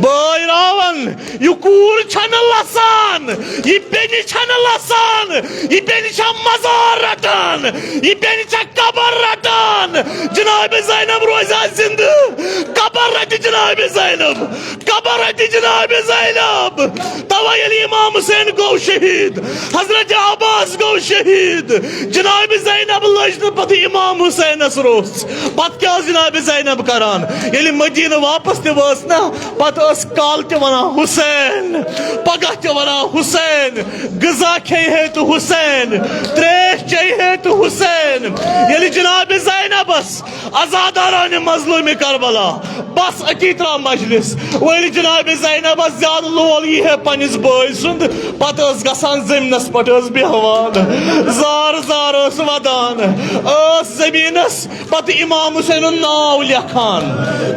بٲے راون، یہِ کوٗر چھنہٕ لسان، یہِ بیٚنہِ چھنہٕ لسان، یہِ بیٚنہِ چھےٚ مزار رٹان، یہِ بیٚنہِ چھےٚ قبر رٹان۔ جناب زینب روزِ ہا زندٕ، قبر رٹہِ جناب زینب۔ قبر رٹہِ جناب زینب۔ توے ییٚلہِ امام حسین گوٚو شہید، حضرت عباس گوٚو شہید، جناب زینب لٔج نہٕ پتہٕ امام حسینس روٚژھ۔ پتہٕ کیٛاہ ٲس جناب زینب کران؟ ییٚلہِ مدینہ واپس تہِ وٲژ نا، پتہٕ ٲس کالہٕ تہِ ونان حسین، پگاہ تہِ ونان حسین، غذا کھیٚیہِ ہے تہٕ حسین، تریش چیٚیہِ ہے تہٕ حسین۔ ییٚلہِ جناب زینبس عزاداران مظلوم کربلا، بس أتی ترٛاو مجلس۔ وۄنۍ ییٚلہِ جناب زینبس زیادٕ لول یی ہے پننِس بٲے سُنٛد، پتہٕ ٲس گژھان زٔمیٖنس پٮ۪ٹھ ٲس بیٚہوان، زار زار ٲس ودان، ٲس زٔمیٖنس پتہٕ امام حسینُن ناو لیکھان،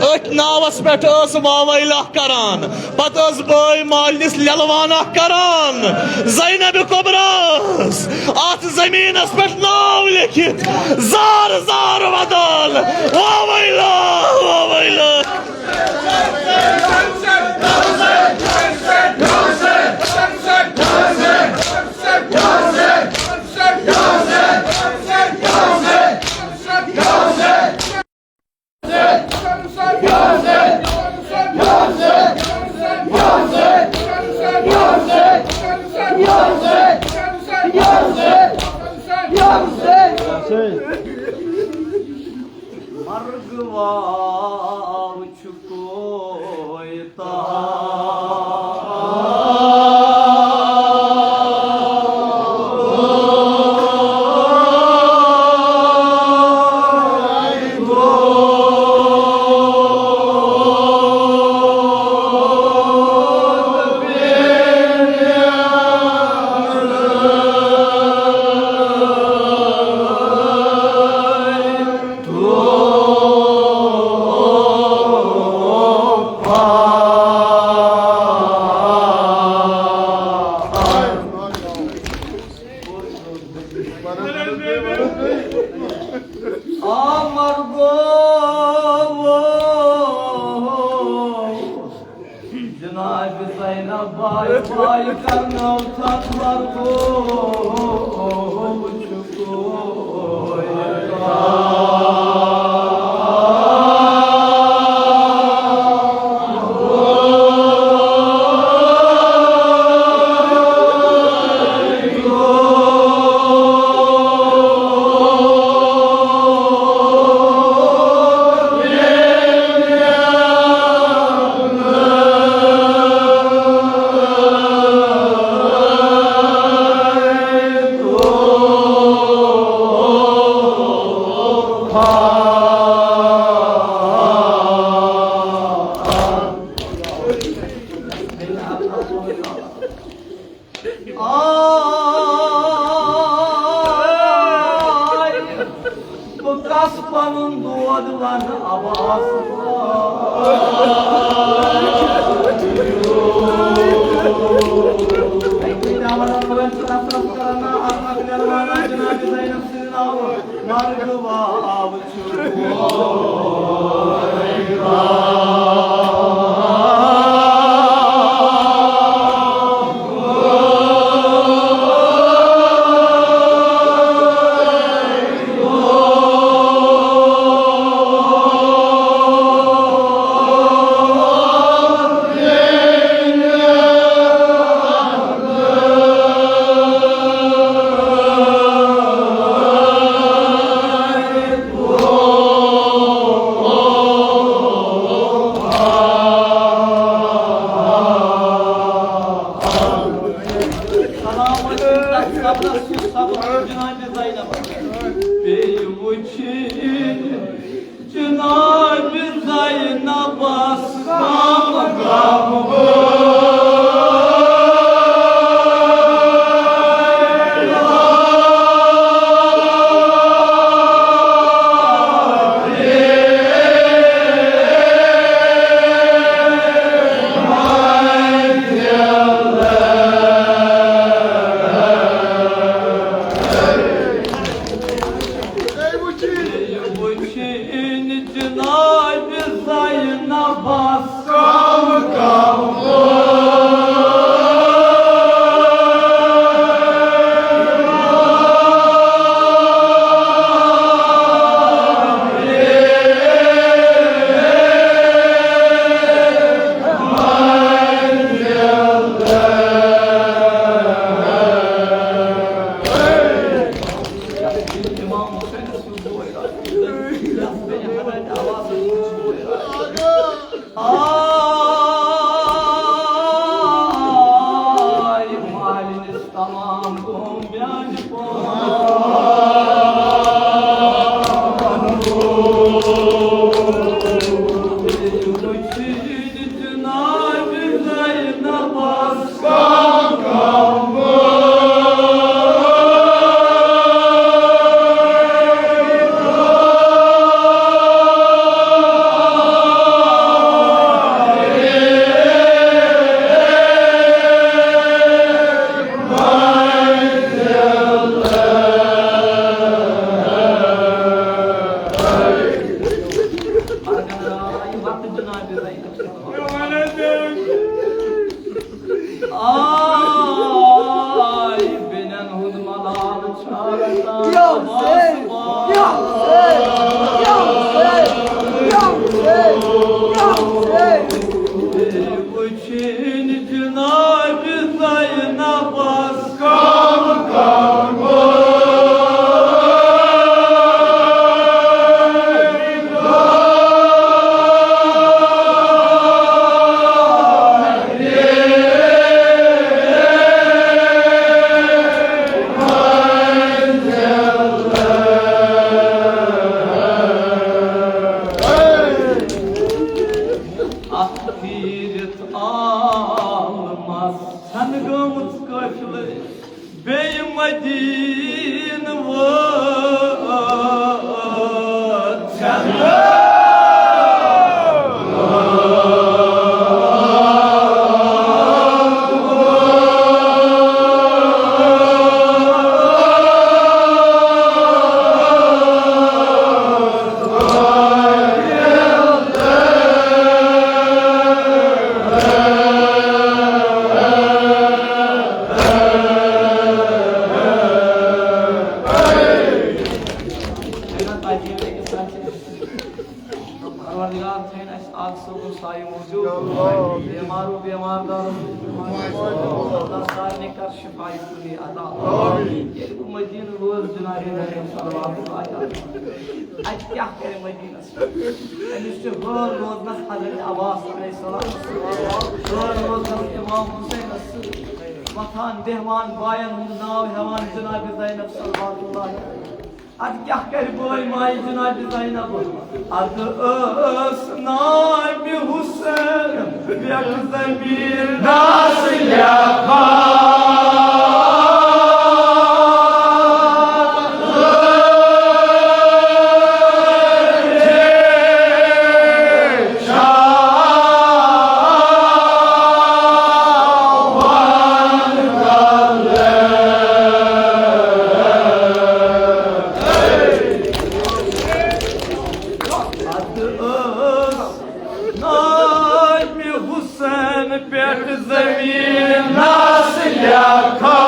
أتھۍ ناوس پٮ۪ٹھ ٲس واویلا کران۔ پتہٕ ٲس بٲے مالنِس لیلوانہ کران۔ زینب کبریٰ ٲس اتھ زمینس پٮ۪ٹھ ناو لیکھِتھ زار زار ودان، واویلا، واویلا۔ مرگ واو چھُ کویتا۔ آ مرگو، جناب زینب بھائی، بھائی کرنو تھا مرگو، وچھو۔ آے، بہٕ کس پنُن دود ونہٕ عباس؟ جناب زینب سٕنٛدِ ناوٕ مرگ واو۔ سلام علیکم، تس قبرس چھُ صبر جناب زینب۔ بیٚیہِ وٕچھِنۍ جناب زینبس غم غم۔ یا حسین، یا حسین، یا حسین، یا حسین۔ وٕچھِنۍ جناب زینبس کم کم گوٚو۔ اَتھ پھیٖرِتھ عالمس چھَنہٕ گٔمٕژ قٲفلہٕ بیٚیہِ مدیٖنہٕ وٲژ۔ پروردگار تھٲیِن اَسہِ آز صٲبُن سایہِ موٗجوٗب۔ بیمارو بیمار دارو اللہ سارنٕے کر شفایہِ کُلی عطا۔ ییٚلہِ بہٕ مدیٖنہٕ ووت جناب زینب صلوات اللہ علیہا، اَتہِ کیٛاہ کرِ مدیٖنس؟ أمِس چھِ حٲل روزنس حضرت عباس علیہ السلام، حٲل روزنس امام حسینس سۭتۍ، وۄتھان بیٚہوان باین ہُنٛد ناو ہٮ۪وان جناب زینب صلوات اللہ علیہا۔ ادٕ کیٛاہ کرِ بٲے ماے جناب زینب؟ ادٕ ٲس نامہِ حسین پٮ۪ٹھ زمینس لیکھان۔ ادٕ ٲس نامہِ حسین پٮ۪ٹھ زمینس لیکھان۔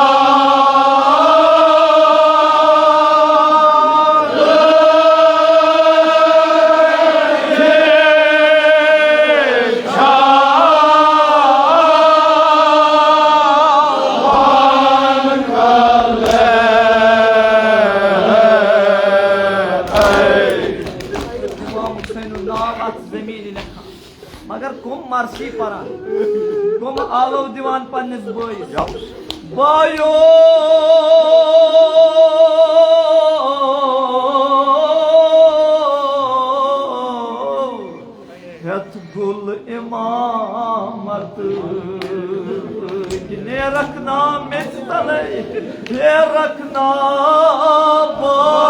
امام حسین ناو اتھ زمینہِ لیکھان۔ مگر کم مرثی پران، کم آلو دِوان پننِس بٲیِس۔ بایو ہیٚتھ گُل امامت نیرکھ نا میٚژِ تلے۔ پھیرکھ نا بایے۔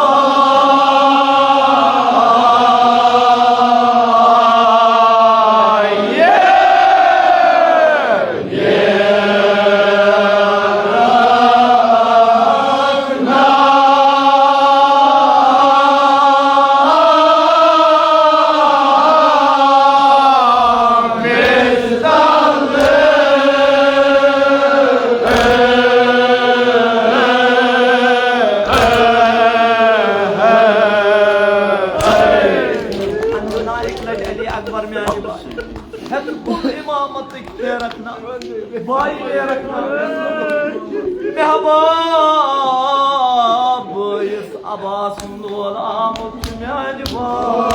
انزنائک لج علی اکبر میانہِ بایہِ۔ ہیٚتھ گُل امامتٕکۍ پھیرکھ نا، بایہِ پھیرکھ نا۔ مہباب بٲیِس عباس سُنٛد اولہٕ آمُت چھُ میانہِ بایہِ۔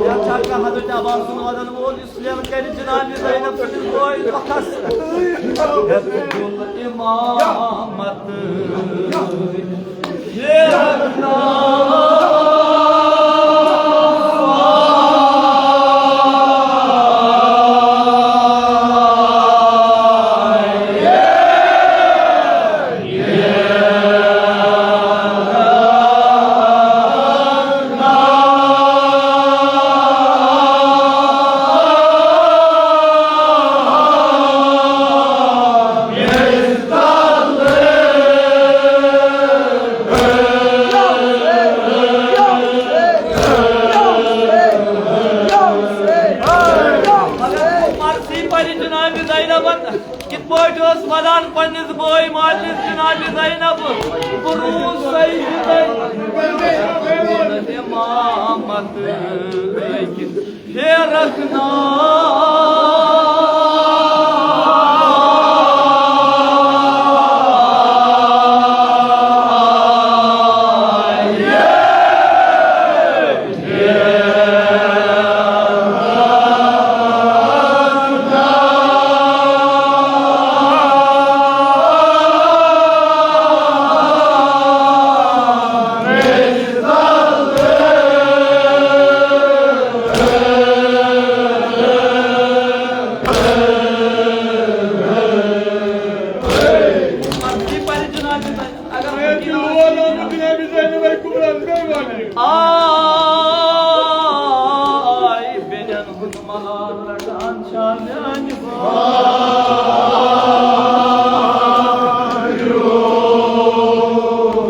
یتھ چھا کانٛہہ حضرت عباس سُنٛد وَدن وول یُس لیل کرِ جناب زینب سٕنٛدِس بٲیِس وقس۔ ہیٚتھ گُل امامت۔ پٲٹھۍ ٲس وَدان پننِس بٲے ماجہِ جناب زینب، بہٕ روٗز سیدِ زینب امامت أکِس پھیرَکھ ناو۔ آے بیٚنٮ۪ن ہُنٛد ملال رٹان چھا میانہِ باے؟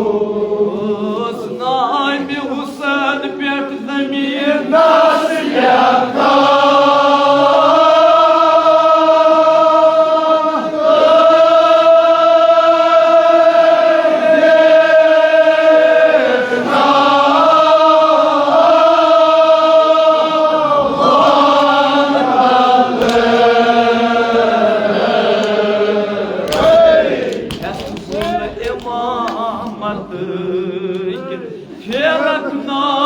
اوس نامہِ حسین پٮ۪ٹھ زمین دس لیکھان۔ امامت پھیرَکھ ناو۔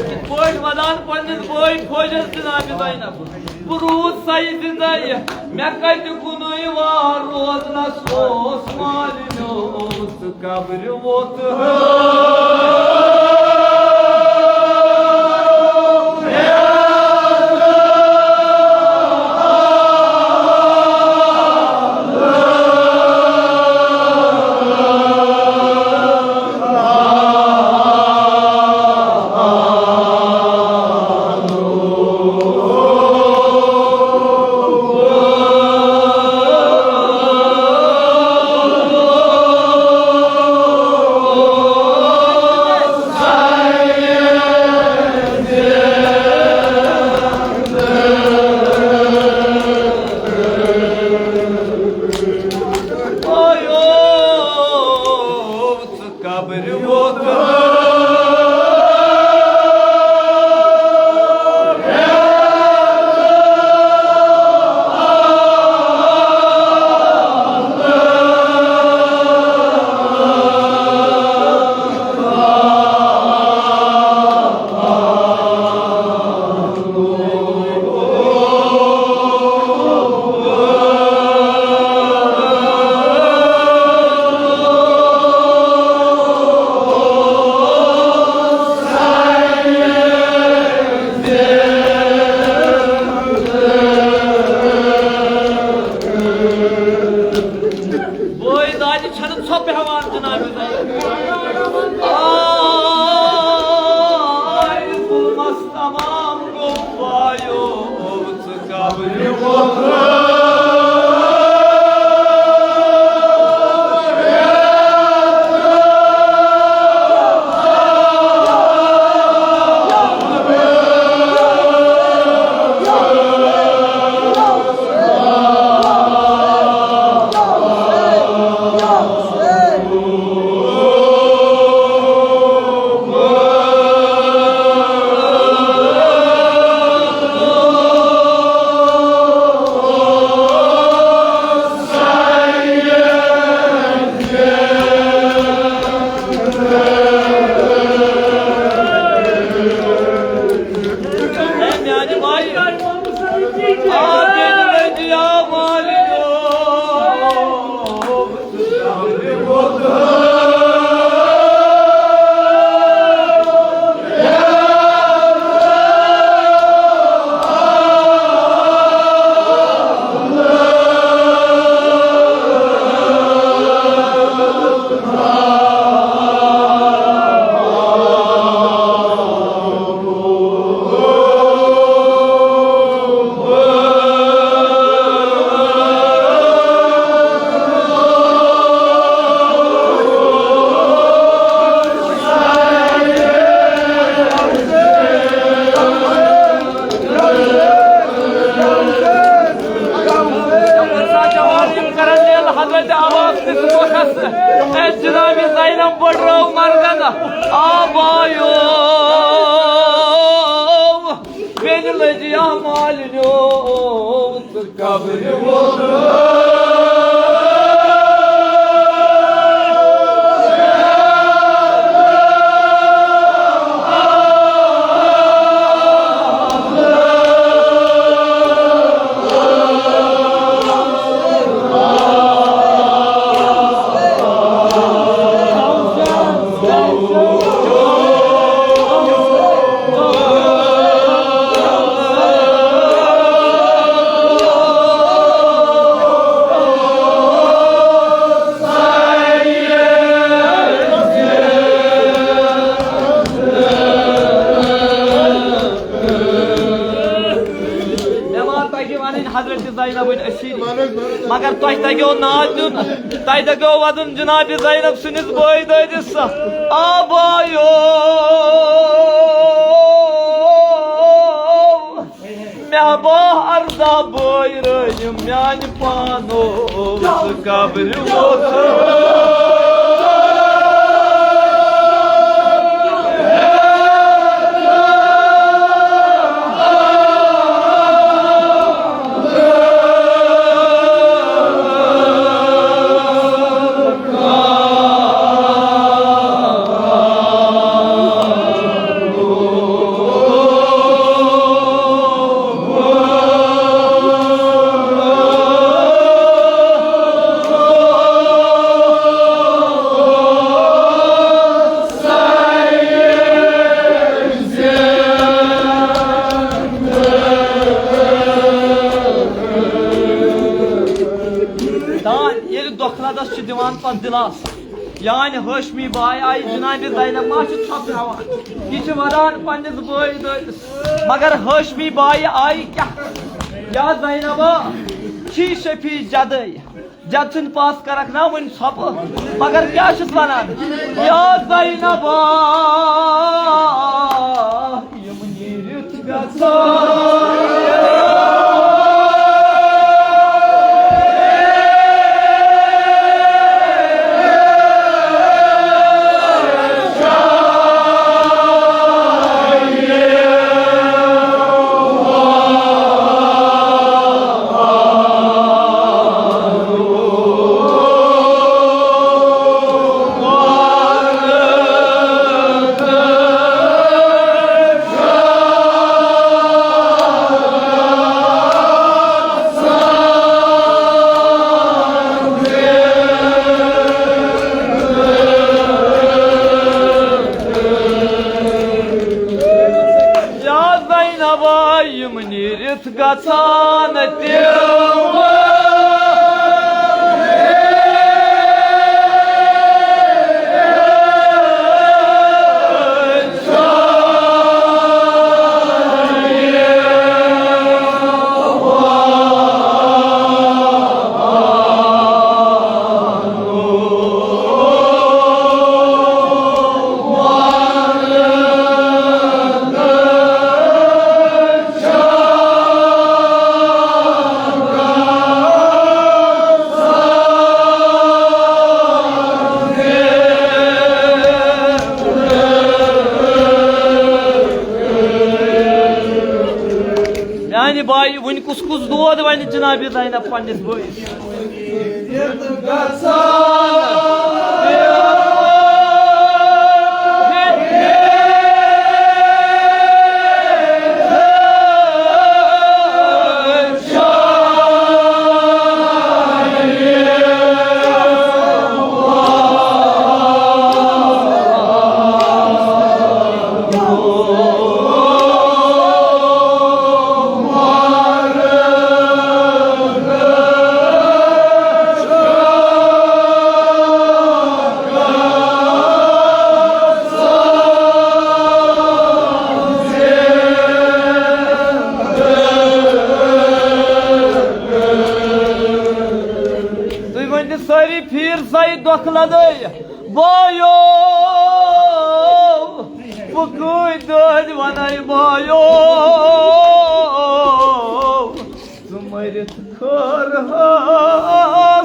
یِتھ پٲٹھۍ وَدان پننِس بٲے فوجس جناب زینب، بہٕ روٗد سیدِ زینب، مےٚ کتہِ کُنُے وار روزنس اوس مالہِ مےٚ اوس قبرِ ووٚتھ۔ قبرِ ووٚتھ۔ بٲے دادِ چھنہٕ ژھۄپہٕ ہٮ۪وان جناب۔ آے ظُلمس تمام گوٚو وایو۔ بڑرٲو مرگن آبایو، بیٚنہِ لٔج یا مالِنیو، ژٕ قبرِ ووت۔ مےٚ ما تَگہِ وَنٕنۍ حضرت زینبٕنۍ أسیٖری، مگر تۄہہِ تَگیو ناو دیُن، تۄہہِ تَگیو وَدُن جناب زینب سٕنٛدِس بٲے دٲدِس۔ آبایو، مےٚ با عرضا بٲے رٲیِم میٛانہِ پانو، ژٕ قبرِ ووت۔ دان ییٚلہِ دۄکھٕ لدس چھِ دِوان پتہٕ دِلاس۔ یعنی ہاشمی باے آیہِ جناب زینب ما چھِ ژھۄپہٕ ہاوان، یہِ چھِ ودان پننِس بٲے دٲدِس۔ مگر ہاشمی باے آیہِ کیٛاہ؟ یا زینبا، چھی شفیع جدے، جد سٕنٛدۍ پاس کرکھ نا وُنہِ ژھۄپہٕ؟ مگر کیٛاہ چھُس ونان؟ یا زینبا، یِم نیٖرِتھ گژھان۔ یا زینبا، یِم نیٖرِتھ گژھان تِم۔ میانہِ بایہِ، وُنہِ کُس کُس دود وَنہِ جناب زینب پننِس بٲیِس؟ تُہۍ ؤنِو سٲری پھیٖر سا یہِ دۄکھٕ لَدٲے۔ بایو، بہٕ کۭتۍ دۄہَن وَنَے بایو، ژٕ مٔرِتھ خٲر ہا۔